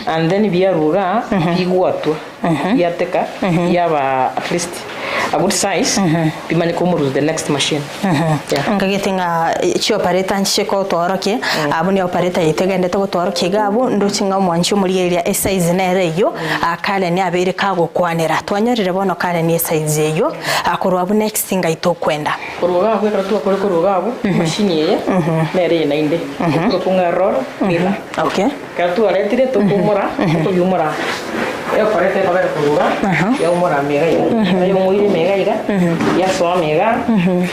and then biaruga aa, bigwatwa. Biateka biaba at least a good size bimanye komorusia the next machine. Yeah. Nkagete ng'a chioperator nchiche gotworokia abwo ni operator yaito egendete gotworokia iga abwo ndoche ng'a omwanchi omorigereria esize nere eyio Karen abeire kagokwanera. Twanyorire bono Karen esize eyio korwa abwo next ngai tokwenda. Korwa iga abwo ekero twakore korwa iga abwo emachine eye nere eye naende ekorokwa ng'a roll miller. Okay. Ekero twaretire tokoumora, tokobiumora eokorete ekobera korwa iga, yaumora amaiga iga. Ekero yaumorire amaiga iga, yasoa amaiga,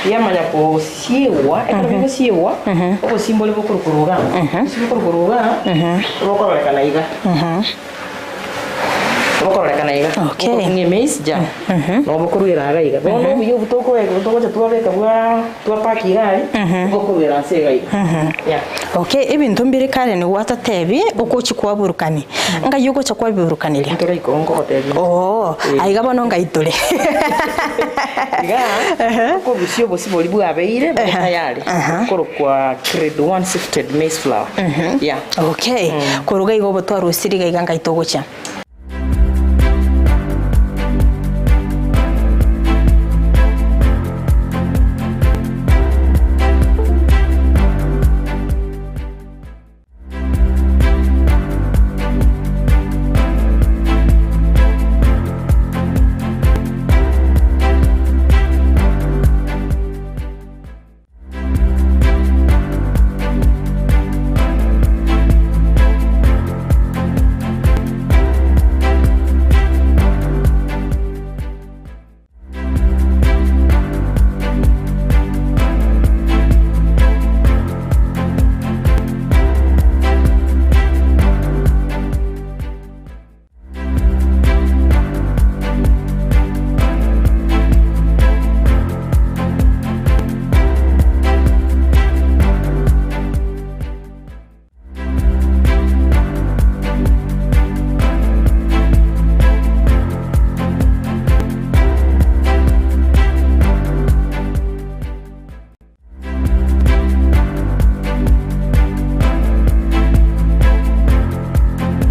yamanya kosiegwa, ekero bigosiegwa, obosie mbore bokorwa korwa iga, obosie bokorwa korwa iga, bokororekana iga. Bokororekana iga. Okay. Bokong'ia emaize jam. Nabo bokoruera iga iga. Bono obuya obu tokoe togocha twabeka bwa twapaki iga aria, bokoruera nse iga iga. Yeah. Okay, ebinto mbire kare nigo gwatotebi ogochi kwaburukani. Ngai ogocha kwabiburukaneria? Ntore iko nkogotebia. Oo, aiga bono ngai tore. Iga, okorusia obosie boria bwabeire bore tayari, korokwa grade one sifted maize flour. Yeah. Okay, koruga iga obo twarusiri iga iga ngai togochia.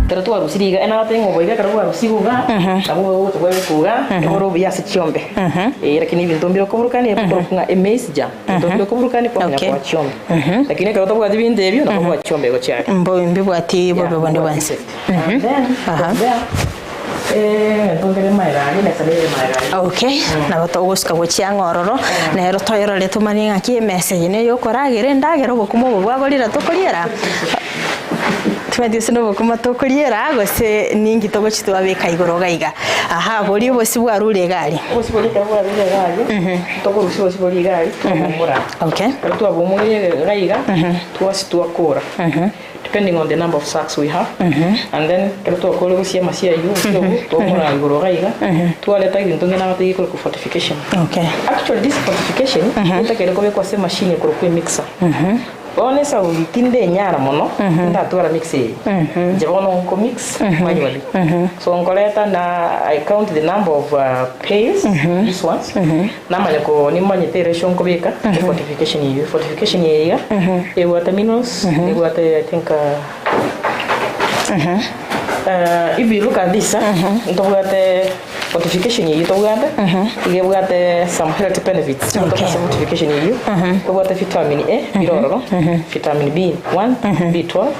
Ekero twarusirie iga, enagotebia ng'a oboigo ekero bwarusigwe iga, nabwo bogocha bwabekwa iga, ebore obuya ase chiombe. Eh, lakini ebinto mbire okoburukania ebikorokwa ng'a emaize jam, ebinto mbire okoburukania kwamanya Okay. koa chiombe. Lakini ekero otabwati binto ebio, nabo okoa chiombe igo chiaria. Mbo mbibwati bobe bonde bwensi. And then, from there, Okay, nabo togosuka gochia ang'e ororo, nero toirore tomanye ng'aki emesa eye neye okoragera endagera obokima obo bwagorire tokoriera, timanyeti gose na obokima tokoriera gose ninki togochi twabeka igoro iga iga. Aha boria obosie bwarure iga aria. Obosie boria ekero bwarure iga aria, tokorusia obosie boria iga aria, twabomora. Okay. Ekero twabomoire iga iga, twasi twakora. Depending on the number of sacks we have and then ekero twakorire gosia amasia aywo obosie obwo twaumora igoro iga iga twareta egento ng'ina abatebie gekorokwa fortification. Okay. Actually this fortification etakeire kobekwa ase emachine ekorokwa emixer. Bono esauri tinde enyara mono tindatwara mixer eye inche bono nko mix manually so nkoreta na I count the number of pails these ones Namanya ko nimanyete eresho nkobeka efortification eyio. Efortification eye iga ebwate minerals, ebwate I think if you look at this ntobwate fortification eyio tobwate iga ebwate some health benefits gotoka ase fortification eyio. Tobwate vitamin A bire ororo, vitamin B1, B12,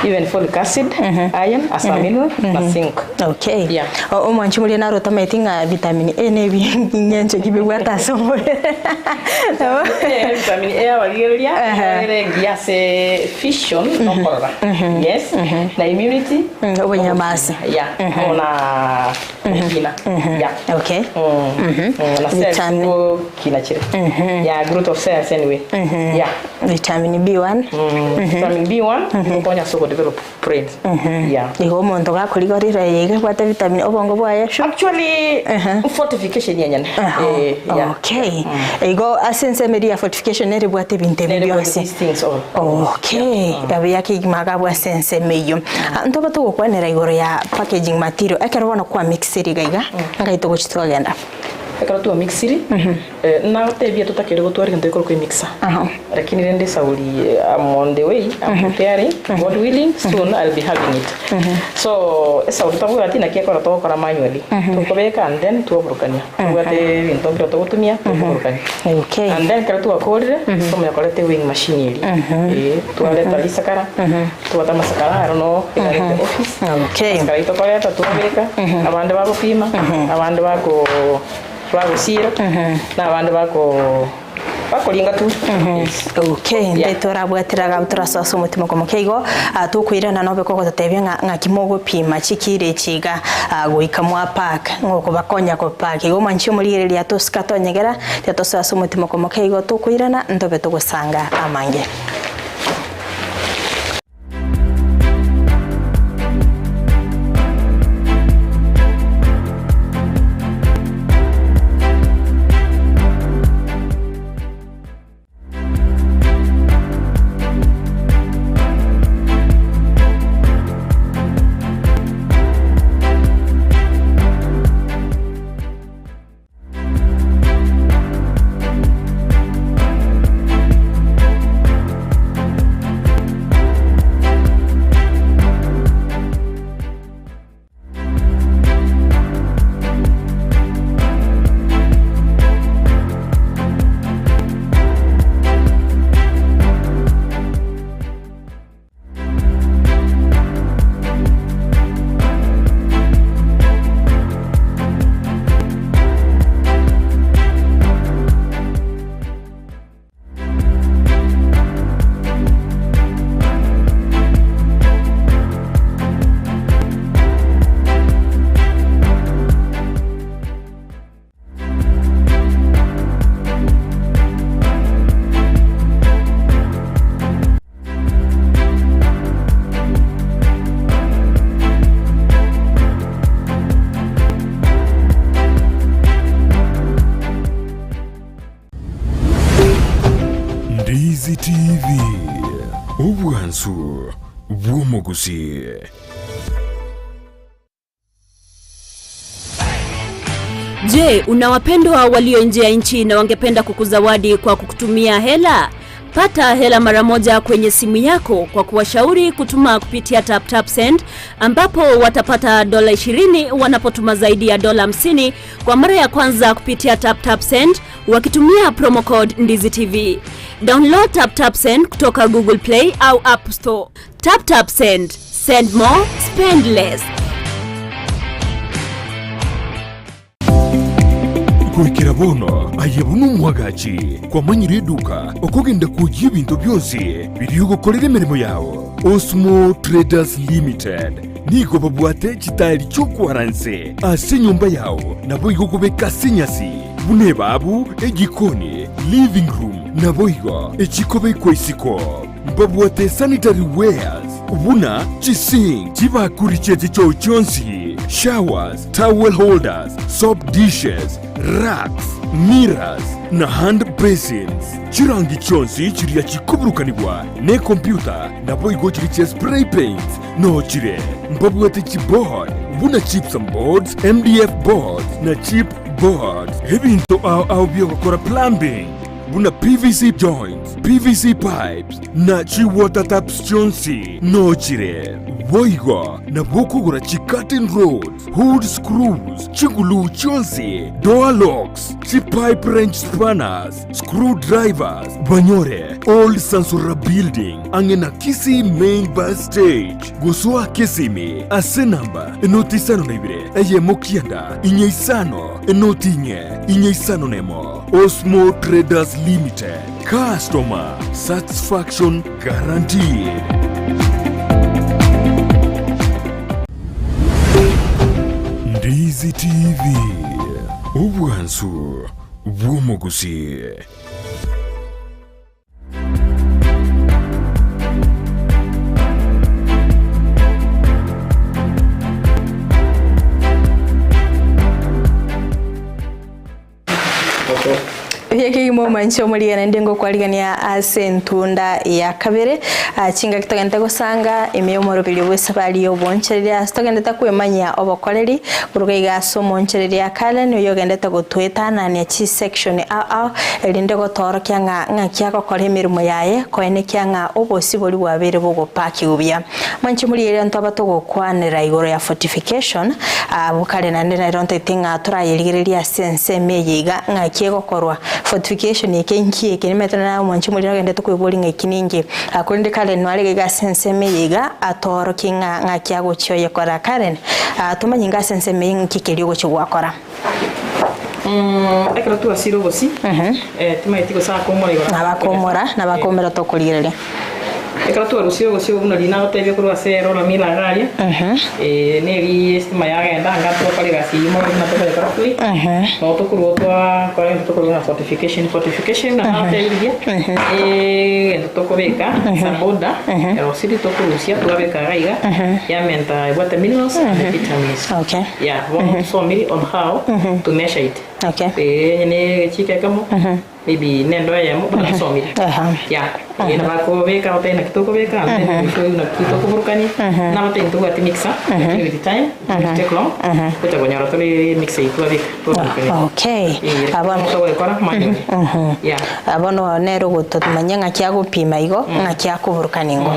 even folic acid, iron as a mineral na zinc. Okay. Yeah. O- Omwanchi moria naro otamanyeti ng'a vitamin A ne ebing'encho ki bibwate ase omobere. Nabo. Eh, vitamin A abarigereria ere engiya ase vision nokorora yes na immunity Obonyamasi. yeah amo na okina yeah Okay. na cells Vitamin- gokina chire yeah growth of cells anyway yeah Vitamin B1. Vitamin B1 igokonya ase ogodevelop brain. Yeah. Igo omonto gakorigorera eye iga ebwate vitamin obongo bwaye shu. Actually fortification yenyene. Eh, yeah. Okay. Igo ase ensemo eria ya fortification nere ebwate ebinto ebi Nere ebwate bionsi. these things all. Okay. Abuya kegima iga abwo ase ensemo eyio. Ah, Ntobe togokwanera igoro ya packaging material ekero bono kwamixiri iga iga, ngai togochi twagenda. Ekero twamixiri, Nagotebia totakeire gotwara egento gekorokwa emixer. Lakini rende esauri I'm on the way, I'm preparing, God willing, soon I'll be having it. So esauri tabwati naki ekero togokora manually. Tokobeka and then twaburukania. Tobwate ebinto mbire togotumia tokoburukania. Okay. And then ekero twakorire, twamanya koreta eweighing machine eria. Eh, twareta risakara, tobwate amasakara aro no iga in the office. Okay. Amasakara ayio tokoreta twabeka, abande bagopima, abande bako Bagosiira, na abande bako bakoringa tu. Yes. Okay, Yeah. nde torabwatera iga torasoa ase omotima okomokia igo ah, tokoirana nobe kogototebia ng'a ng'aki mogopima chikiro echi iga ah, goika mwa park ng'a okobakonya ko park igo mwanche omorigereria tosika tonyegera tiga tosoe ase omotima okomokia igo tokoirana ntobe togosanga amange. bw'omogusii. Je, una wapendwa walio nje ya nchi na wangependa kukuzawadi kwa kukutumia hela? Pata hela mara moja kwenye simu yako kwa kuwashauri kutuma kupitia TapTap Send ambapo watapata dola 20 wanapotuma zaidi ya dola 50 kwa mara ya kwanza kupitia TapTap Send wakitumia promo code Ndizi TV. Download TapTap Send kutoka Google Play au App Store. TapTap Send. Send more, spend less. Goikera bono aye buna omwagachi kwamanyire eduka okogenda koyia ebinto bionsi biria ogokorera emeremo yao. Osmo Traders Limited nigo babwate chitairi chi'okwaranse ase enyomba yao naboigo okobeka ase enyasi buna ebabu, ejikoni, living room naboigo echikobekwa isiko. Mbabwate sanitary wares buna chisink, chibakuri chie chichoo chionsi, showers, towel holders, soap dishes, racks, mirrors, na hand basins. Chirangi chionsi chiria chikoburukanigwa nekompyuta naboigo chiria chia spray paints noo chire. Mbabwate chiboard buna gypsum boards, MDF boards na chip boards. Ebinto ao ao biogokora plumbing. buna PVC joints, PVC pipes, na chi-water taps chionsi nochire. Boigo nabo okogora chi-curtain rods, hood screws, chiguluu chionsi, door locks, chi-pipe wrench spanners, screw drivers, banyore Old Sansora Building ang'e na Kisii Main Bus Stage. Gosoa Kisimi ase namba enoti isano na ibere eyemo kianda inye isano enoti inye inye isano nemo. Osmo Traders Limited, customer satisfaction guaranteed. Ndizi TV, obwansu bw'omogusii. Buya kegima omoanche omorigana naende ngokwarigania ase entunda ya kabere. Ah, chingaki togendete gosanga ime y'omoroberio bw'esabari y'obonchereria ase togendete kwemanyia obokoreri koruga iga ase omonchereria Karen oyio ogendete gotwetanania chisection ao ao erinde gotoorokia ng'a ng'aki agokora emeremo yaye koenekia ng'a obosie boria bwabeire bogopakigwa buya. Mwanche morigereria ntwaba togokwanera igoro ya fortification, abwo kare naende nero ntaete ng'a torayerigererie ase ensemo eye iga ng'aki egokorwa. Fortification eke inki eke? Nimanyete naye omwanche moria nogendete koeboria ng'a eki ninki. Korende Karen noarenge iga ase ensemo eye iga atoorokie ng'a ng'aki agochia oyekora. Karen, tomanye inga ase ensemo eye ng'aki keria ogochia gwakora. Ekero twasire obosie, timaeti gose akomora igoro. Nabakomora, nabakomera tokorigereria. Ekero twarusire obosie obo buna riria nagotebia korwa ase eroro mila iga aria, neri estima yagenda anga twakora egasi eyio mono buna tokoyekora free, nabo tokorwa twakora egento tokorwa ng'a fortification. Fortification buna nagotebirie, egento tokobeka ase aboda, erosiri tokorusia twabeka iga iga, yamenta ebwate minerals and vitamins. Okay. Yeah, bono tusomiri on how to measure it. Okay. Eh, onye ne egechiko ekemo, maybe ne endoo eyemo, bono tusomire. Aha. Yeah, eh, nabakobeka abatari naki tokobeka, and then we show you naki tokoburukania, na abatari ntobwati mixer, lakini with time, it won't take long, gocha konyora tore mixer eywo twabeka, twaburukania. Okay. Eh, Abono. togoekora manually. Yeah. Bono nere ogotomanya ng'aki agopima igo, ng'aki akoburukania igo.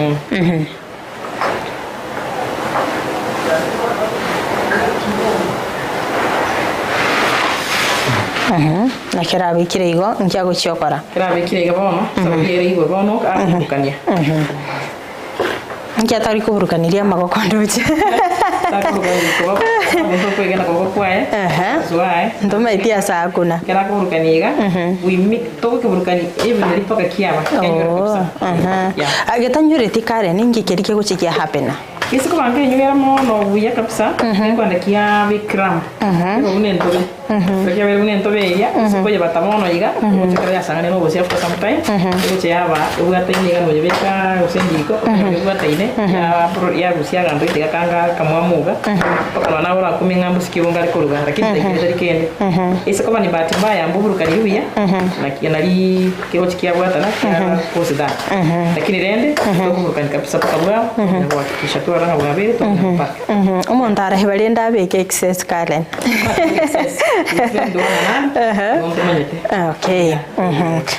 Na kerabekire igo, inki agochia gokora? Kerabekire iga bono, sababu ere igwe bono akoburukania. Inki atari koburukaniria amagoko ndoche? Takoburukania koboko, omonto okwegena koboko kwaye, asoae. Ntomaeti ase akuna. Ekero akoburukania iga, we mix, togokeburukania evenly mpaka kiaba, kianyora kabisa. Yeah. Getanyoreti kare, ninki keria kegochia kia happen? Gese kobanga enyuera mono buya kabisa, gekwenda kiabe ecramp, ebe buna entobe. Ekero kiabeire buna entobe eria, ase koyebata mono iga, egocha ekero yasang'anire na obosie after some time, egocha yaba ebwataine iga noyebeka gose ndiko, okonyora ebwataine, yabro yarusia aganto gete gakanga akamwamu iga, mpaka nonya naye orakumie ng'a mbosie ki obonge are koruga, lakini taikire tari kende. Ase koba ni bahati mbaya mboburukanirie buya, naki nariiii kegochia kiabwatana kia cause that. Lakini rende, tokoburukani kabisa mpaka bwaba, onye gohakikisha twa. twarora ng'a bwabeire twamanya gopaka. Omonto araheba rende abeke excess Karen. Okay.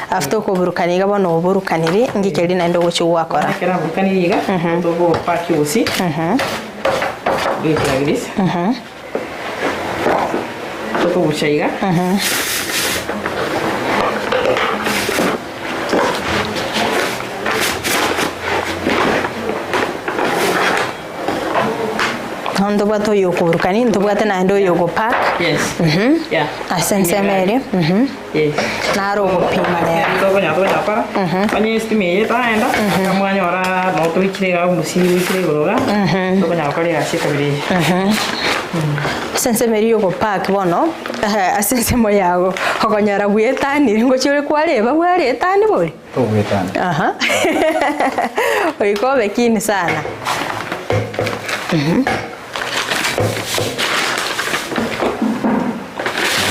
After okoburukania iga bono oburukaniri, ng'iki erio naende ogochia gwakora? Ekero aburukaniri iga, togopaki obosie, like this. Tokobucha iga. Bono ntobwate oyo okoburukani, ntobwate naende oyo ogopack. Yes. Yeah. Ase ensemo eria. Yes. Naro ogopima rero. Tokonya tokonya gokora. Onye estima eye etaenda, mpaka mwanyora noo toikire iga omosie oikire igoro iga, tokonya gokora egasi ekabira eye. Ase ensemo eria ya ogopack bono, ase ensemo yago, okonyora bwetanire ngochia ore kwareba bwaretani bori? Togwetana. Aha. Goika obe keen sana.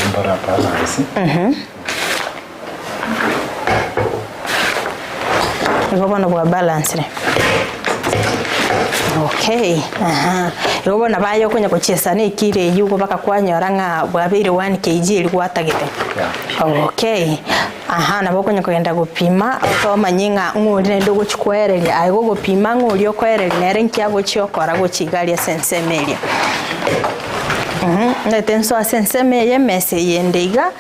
Mbora balance. Igo bono bwa balancire. Okay, aha. Igo bono baye okonya gochiesa na ekiro eywo igo baka kwanyora ng'a bwabeire 1 kg eria gwatagete. Okay. Aha, nabo okonya kogenda gopima, otomanye ng'a ng'o oria naende ogochia koereria, aye gogopima ng'a oria okoereria nere nki agochia okora gochia iga aria ase ensemo eria. Ndete nsoe ase ensemo eye emesa eye ende iga,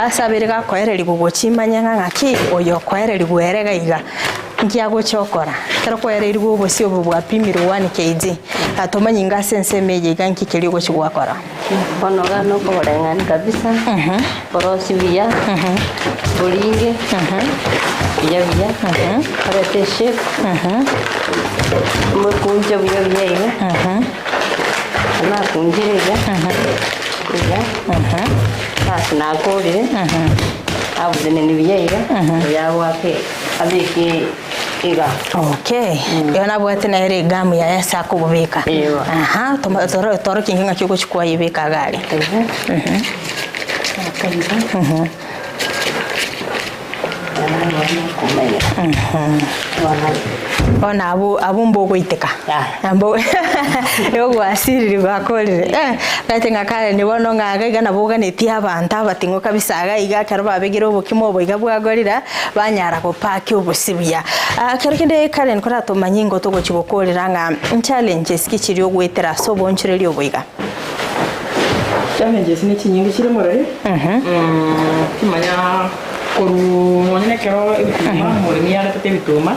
ase abere gakoererigwa gochia imanye ng'a ng'aki, oyo okoererigwa ere iga iga, nki agochia okora. Ekero kwaereirwe obosie obo bwapimirwe one kg, tomanyi inga ase ensemo eye iga nki keria ogochia gwakora. Bono iga nokoboreng'ani kabisa, borosie buya, boringe buya buya, orete eshape, omokunche buya buya iga, nakunchire iga, iga, basi nakorire, abuteneni buya iga, oyo agoake abeke. Iga. Okay. Igo nabwate nere egamu yaye ase akobobeka. Aha, toma- toro- torokia inki ng'aki ogochia kwayebeka iga aria. Bono abwo abwo mbogoiteka. Mbo igo gwasirire gwakorire. Eh, omanyete ng'a Karen bono ng'a iga iga nabo oganetie abanto abating'u kabisa iga iga ekero babegire obokima obo iga bwagorire, banyara gopakia obosie buya. Kero kende Karen koratomanye ingo togochia gokorera ng'a challenges ki chiria ogoetera ase oboonchoreria obo iga? Challenges ne chinyinge chire morere, kimanya korwa nonye nekero ebituma omoremi aretete ebituma,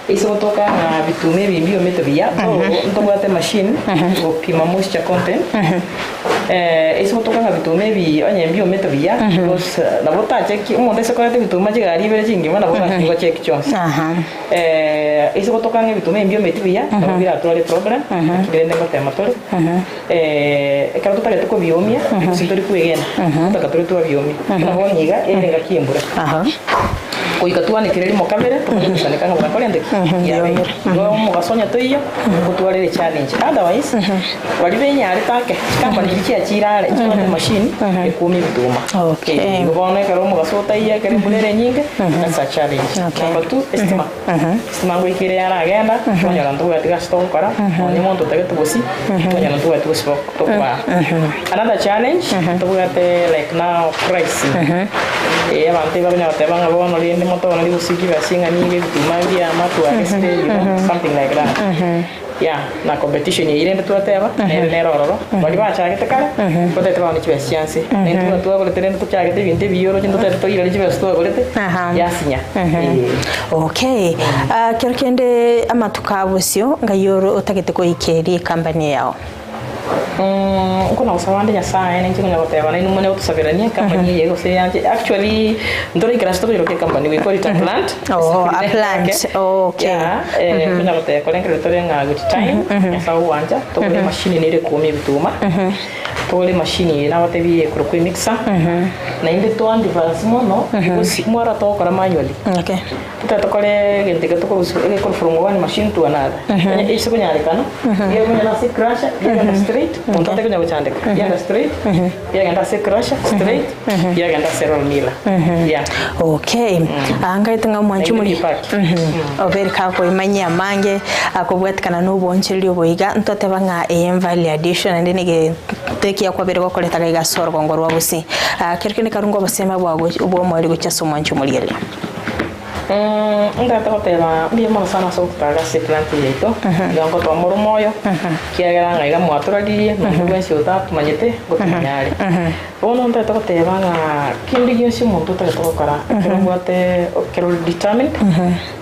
ase gotoka ng'a bituma ebi mbiomete buya, though ntobwate emachine gopima moisture content, ase gotoka ng'a bituma ebi onye mbiomete buya, because nabo otacheki omonto ase koreta ebituma chigari ibere chingima nabo orachie gocheki chionsi. Ase gotoka ng'a ebituma ebi mbiometi buya, nabo biratware eproblem, lakini rende ngotema tore. Ekero totagete kobiomia, gose ntori kwegena, mpaka tore twabiomia. Buna bono iga, ere engaki y'embura. Goika twanekire rimo kabere, tomanye goisaneka ng'a bwakorente ki? Biabeire. Igo omogaso onye toiyo, gotwarire echallenge. Otherwise, baria benyarete ake, chikampani chiria chiachire are, nchibwate emachine, ekwomia ebituma. Okay. Igo bono ekero omogaso otaiyo, ekero embura ere enyinge, that's a challenge. Number two, estima. Estima ngoika ere yaragenda, twanyora ntobwati gasi togokora, nonye omonto otagete bosi, twanyora ntobwati bosi tokobaa. Another challenge, ntobwate like now pricing. Eh, abanto ebakonyara goteba ng'a bono rende motogona rigosi chibesa ing'ani iga ebituma mbiama twagesire you know, something like that. Yeah, na competition eyio rende twateba, nere nere ororo, baria bachagete kare, batagete baone chibesa chia nse. Na intwe buna twagorete rende tochagete ebinto ebiya oroche ntotagete toirore chibesa twagorete, yasinya. Eeh. Okay. Ah, kero kende amatuko a bosio, ngai ore otagete goikeria ecompany yao? Nkona gosaba ande Nyasaye, ninche konya goteba nainwe monyare gotosaberania ecompany eye gose eyanche. Actually, ntoraikera ase tokoiroka ecompany, we call it a plant. Oh, a plant. Okay. Yeah, konya goteba korengereria tore ng'a with time, Nyasaye ogwancha, togore emachine nere ekwomia ebituma. Togore emachine eye nabatebirie ekorokwa emixer, naende to advance mono because mwaro togokora manually. Okay. Totari tokore egento eke tokorusia egekoro from one machine to another. Onye ase konyarekana, riakonya ase ecrusher, riagenda straight, monto atari konya gochandeka, riagenda straight, riagenda ase ecrusher straight, riagenda ase roll miller. Yeah. Okay. Ah, nkaete ng'a omwanchi Naende omori ripack. obere kakoimanyia amange akobwatikana na obonchereri oboiga ntoteba ng'a eye value addition naende nege gento ekiya kwabere gokoreta gaiga ase orogongo rwa gusii. Ah, kero kende karunga obosemi bwago bw'omoerio gochia ase omwanchi omorigereria. Ntagete goteba mbuya mono sana ase ogototara ase eplant eye yaito, iga ngotoa more omoyo, ekiagera ng'a iga mwatoraririe, na onde bwensi otatomanyete ngotomanya are. Bono ntagete goteba ng'a kende gionsi omonto otagete gokora, ekero obwate ekero ore determined,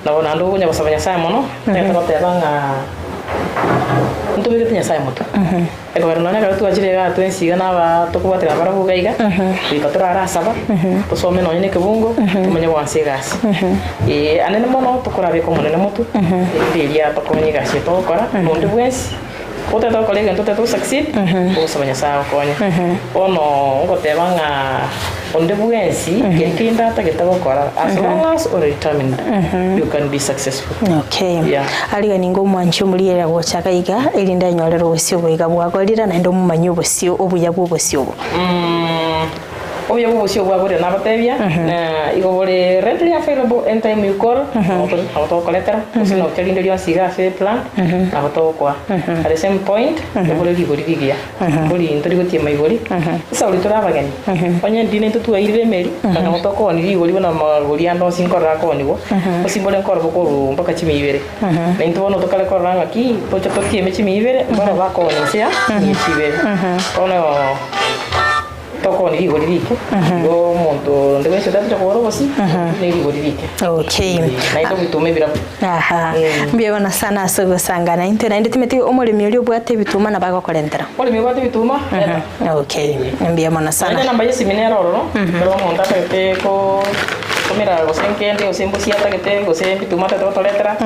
nabo naende okonya gosaba Nyasaye mono, ntagete goteba ng'a ntobegete Nyasaye motwe. Ekogera nonya ekero twachire igaa twensi iga naba tokobwatera barabwo iga iga, goika torare asaba, tosome nonya na ekebungo, tomanye goansa egasi. Ee, anene mono tokorabeka Omonene motwe, erinde erio atokonye egasi eye togokora, na onde bwensi otagete gokora egento otagete go succeed, ogosaba Nyasaye agokonye. Bono ngoteba ng'a onde bwensi keri kende atagete gokora, as long as ore determined, you can be successful. Okay. Yeah. Arigani ng'a omwanchi omorigereria gocha iga iga, erinde anyorere obosio oboiga bwagorire, naende omomanyie obosio obuya bw'obosio obo. Obuya bw'obosio obwa nabatebia, na igo bore readily available anytime you call, nabo to- nabo togokoretera, gose nocha rinde rionsi iga ase eplant, nabo togokoa. At the same point, ebore rigori rigiya, mbori ntori gotiema igori, esauri tore abageni, onye ndiri naintwe twairire emeri, nabo tokoonia rigori buna amagori ande onsi nkorora akoonigwa, gose mbore nkorora bokorwa mpaka chimia ibere. Na intwe bono tokare korora ng'aki toche totieme chimia ibere, mbaro bakoonia inse ya chimia chibere. Bono tokoonia rigori rike, igo omonto onde bwensi otari gocha kogora obosie, ne rigori rike. Okay. Naende obitume ebirabu. Aha. Mbuya bono sana ase ogosanga naintwe naende timeti omoremi oria obwate ebituma nabo agokorentera. Omoremi obwate ebituma, reta. Okay. Mbuya mono sana. Naende enamba y'esimi nere ororo, ekero omonto atagete ko komera gose nkende gose mbosie atagete gose mbituma atagete gotoretera.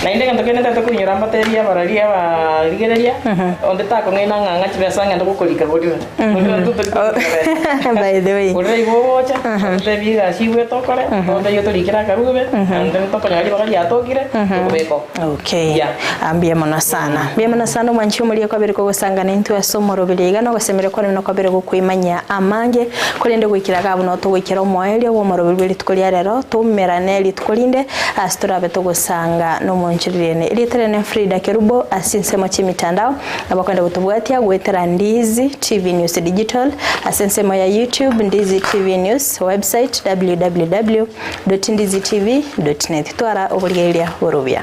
Naende egento kende ntagete koinyora mbateebie abarori abarigereria, onde takong'aina ng'a ng'a chibesa ng'ende gokorika gorira. Gorira intwe tori korika besa. By the way. Gorira igo ogocha, ototeebie egasi igwete okore, totebie otorikere akarube, naende tokonyora ribaga riatokire, tokobeka oo. Okay. Yeah. Ah, mbuya mono sana. Mbuya mono sana omwanchi omoria kwabere kogosangana intwe ase omoroberi iga na ogosemeria kwane buna kwabere gokoimanyia amange, korende goikera iga abwo noo togoikera omoerio bw'omoroberi bwe rituko ria rero, toumerane rituko rinde ase torabe togosanga nomonchorerene. Erieta riane Frida Kerubo ase chinsemo chi'emitandao, abakwenda gotobwatia goetera Ndizi TV News Digital ase ensemo ya YouTube Ndizi TV News, website www.ndizitv.net. Twara oborigereria bore obuya.